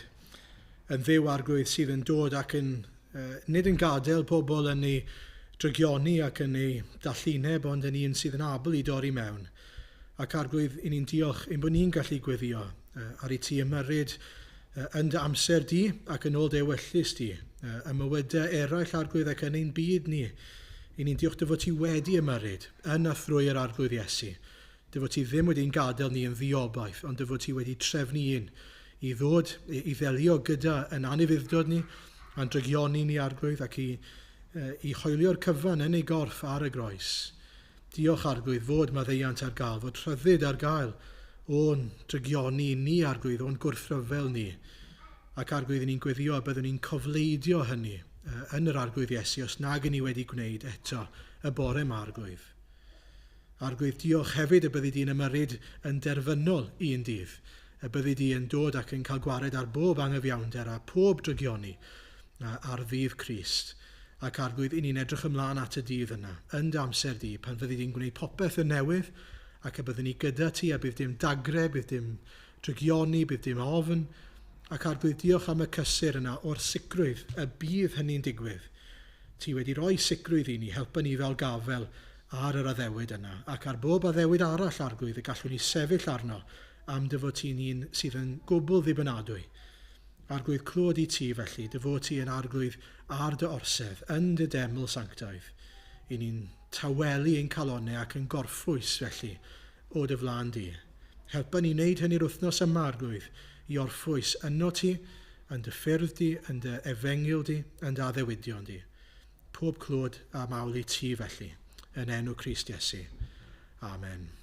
yn Dduw Arglwydd sydd yn dod ac yn, nid yn gadael pobl yn ei drygioni ac yn ei dallineb, ond yn un sydd yn abl i dorri mewn. Ac Arglwydd, i ni'n diolch ein bod ni'n gallu gweddio ar i ti ymyrryd yn dy amser di ac yn ôl dy ewyllys di, y mywydau eraill Arglwydd ac yn ein byd ni. I ni'n diolch dy fod ti wedi ymyrryd yn a thrwy yr Arglwydd Iesu. Dy fod ti ddim wedi'n gadael ni yn ddiobaith, ond dy fod ti wedi trefnu un i ddod i ddelio gyda yn anufudd-dod ni, a'n drygioni ni Arglwydd, ac i hoelio'r cyfan yn ei gorff ar y groes. Diolch Arglwydd fod maddeuant ar gael, fod rhyddid ar gael o'n drygioni ni Arglwydd, o'n gwrthryfel ni. Ac Arglwydd, ni'n gweddio a byddwn ni'n cofleidio hynny yn yr Arglwydd Iesu os nag yn ni wedi gwneud eto y bore yma, Arglwydd. Arglwydd, diolch hefyd y byddi di'n ymyrryd yn derfynol un dydd, y byddi di yn dod ac yn cael gwared ar bob angyfiawnder a pob drygioni ar ddydd Crist. Ac Arglwydd, i ni'n edrych ymlaen at y dydd yna, yn dy amser di, pan fyddi di'n gwneud popeth yn newydd, ac y byddwn ni gyda ti, a bydd dim dagre, bydd dim drygioni, bydd dim ofn. Ac Arglwydd, diolch am y cysur yna o'r sicrwydd y bydd hynny'n digwydd. Ti wedi rhoi sicrwydd i ni, helpa ni fel gafel ar yr addewid yna, ac ar bob addewid arall, Arglwydd, y gallwn ni sefyll arno am dy fod ti'n un sydd yn gwbl ddibynadwy. Arglwydd, clod i ti felly, dy fod ti yn Arglwydd ar dy orsedd, yn dy deml sanctaidd. I ni'n tawelu ein calonnau ac yn gorffwys felly o dy flaen di. Helpa ni wneud hynny'r wythnos yma, Arglwydd, i orffwys yno ti, yn dy ffyrdd di, yn dy efengyl di, yn dy addewidion di. Pob clod a mawl i ti felly, yn enw Crist Iesu. Amen.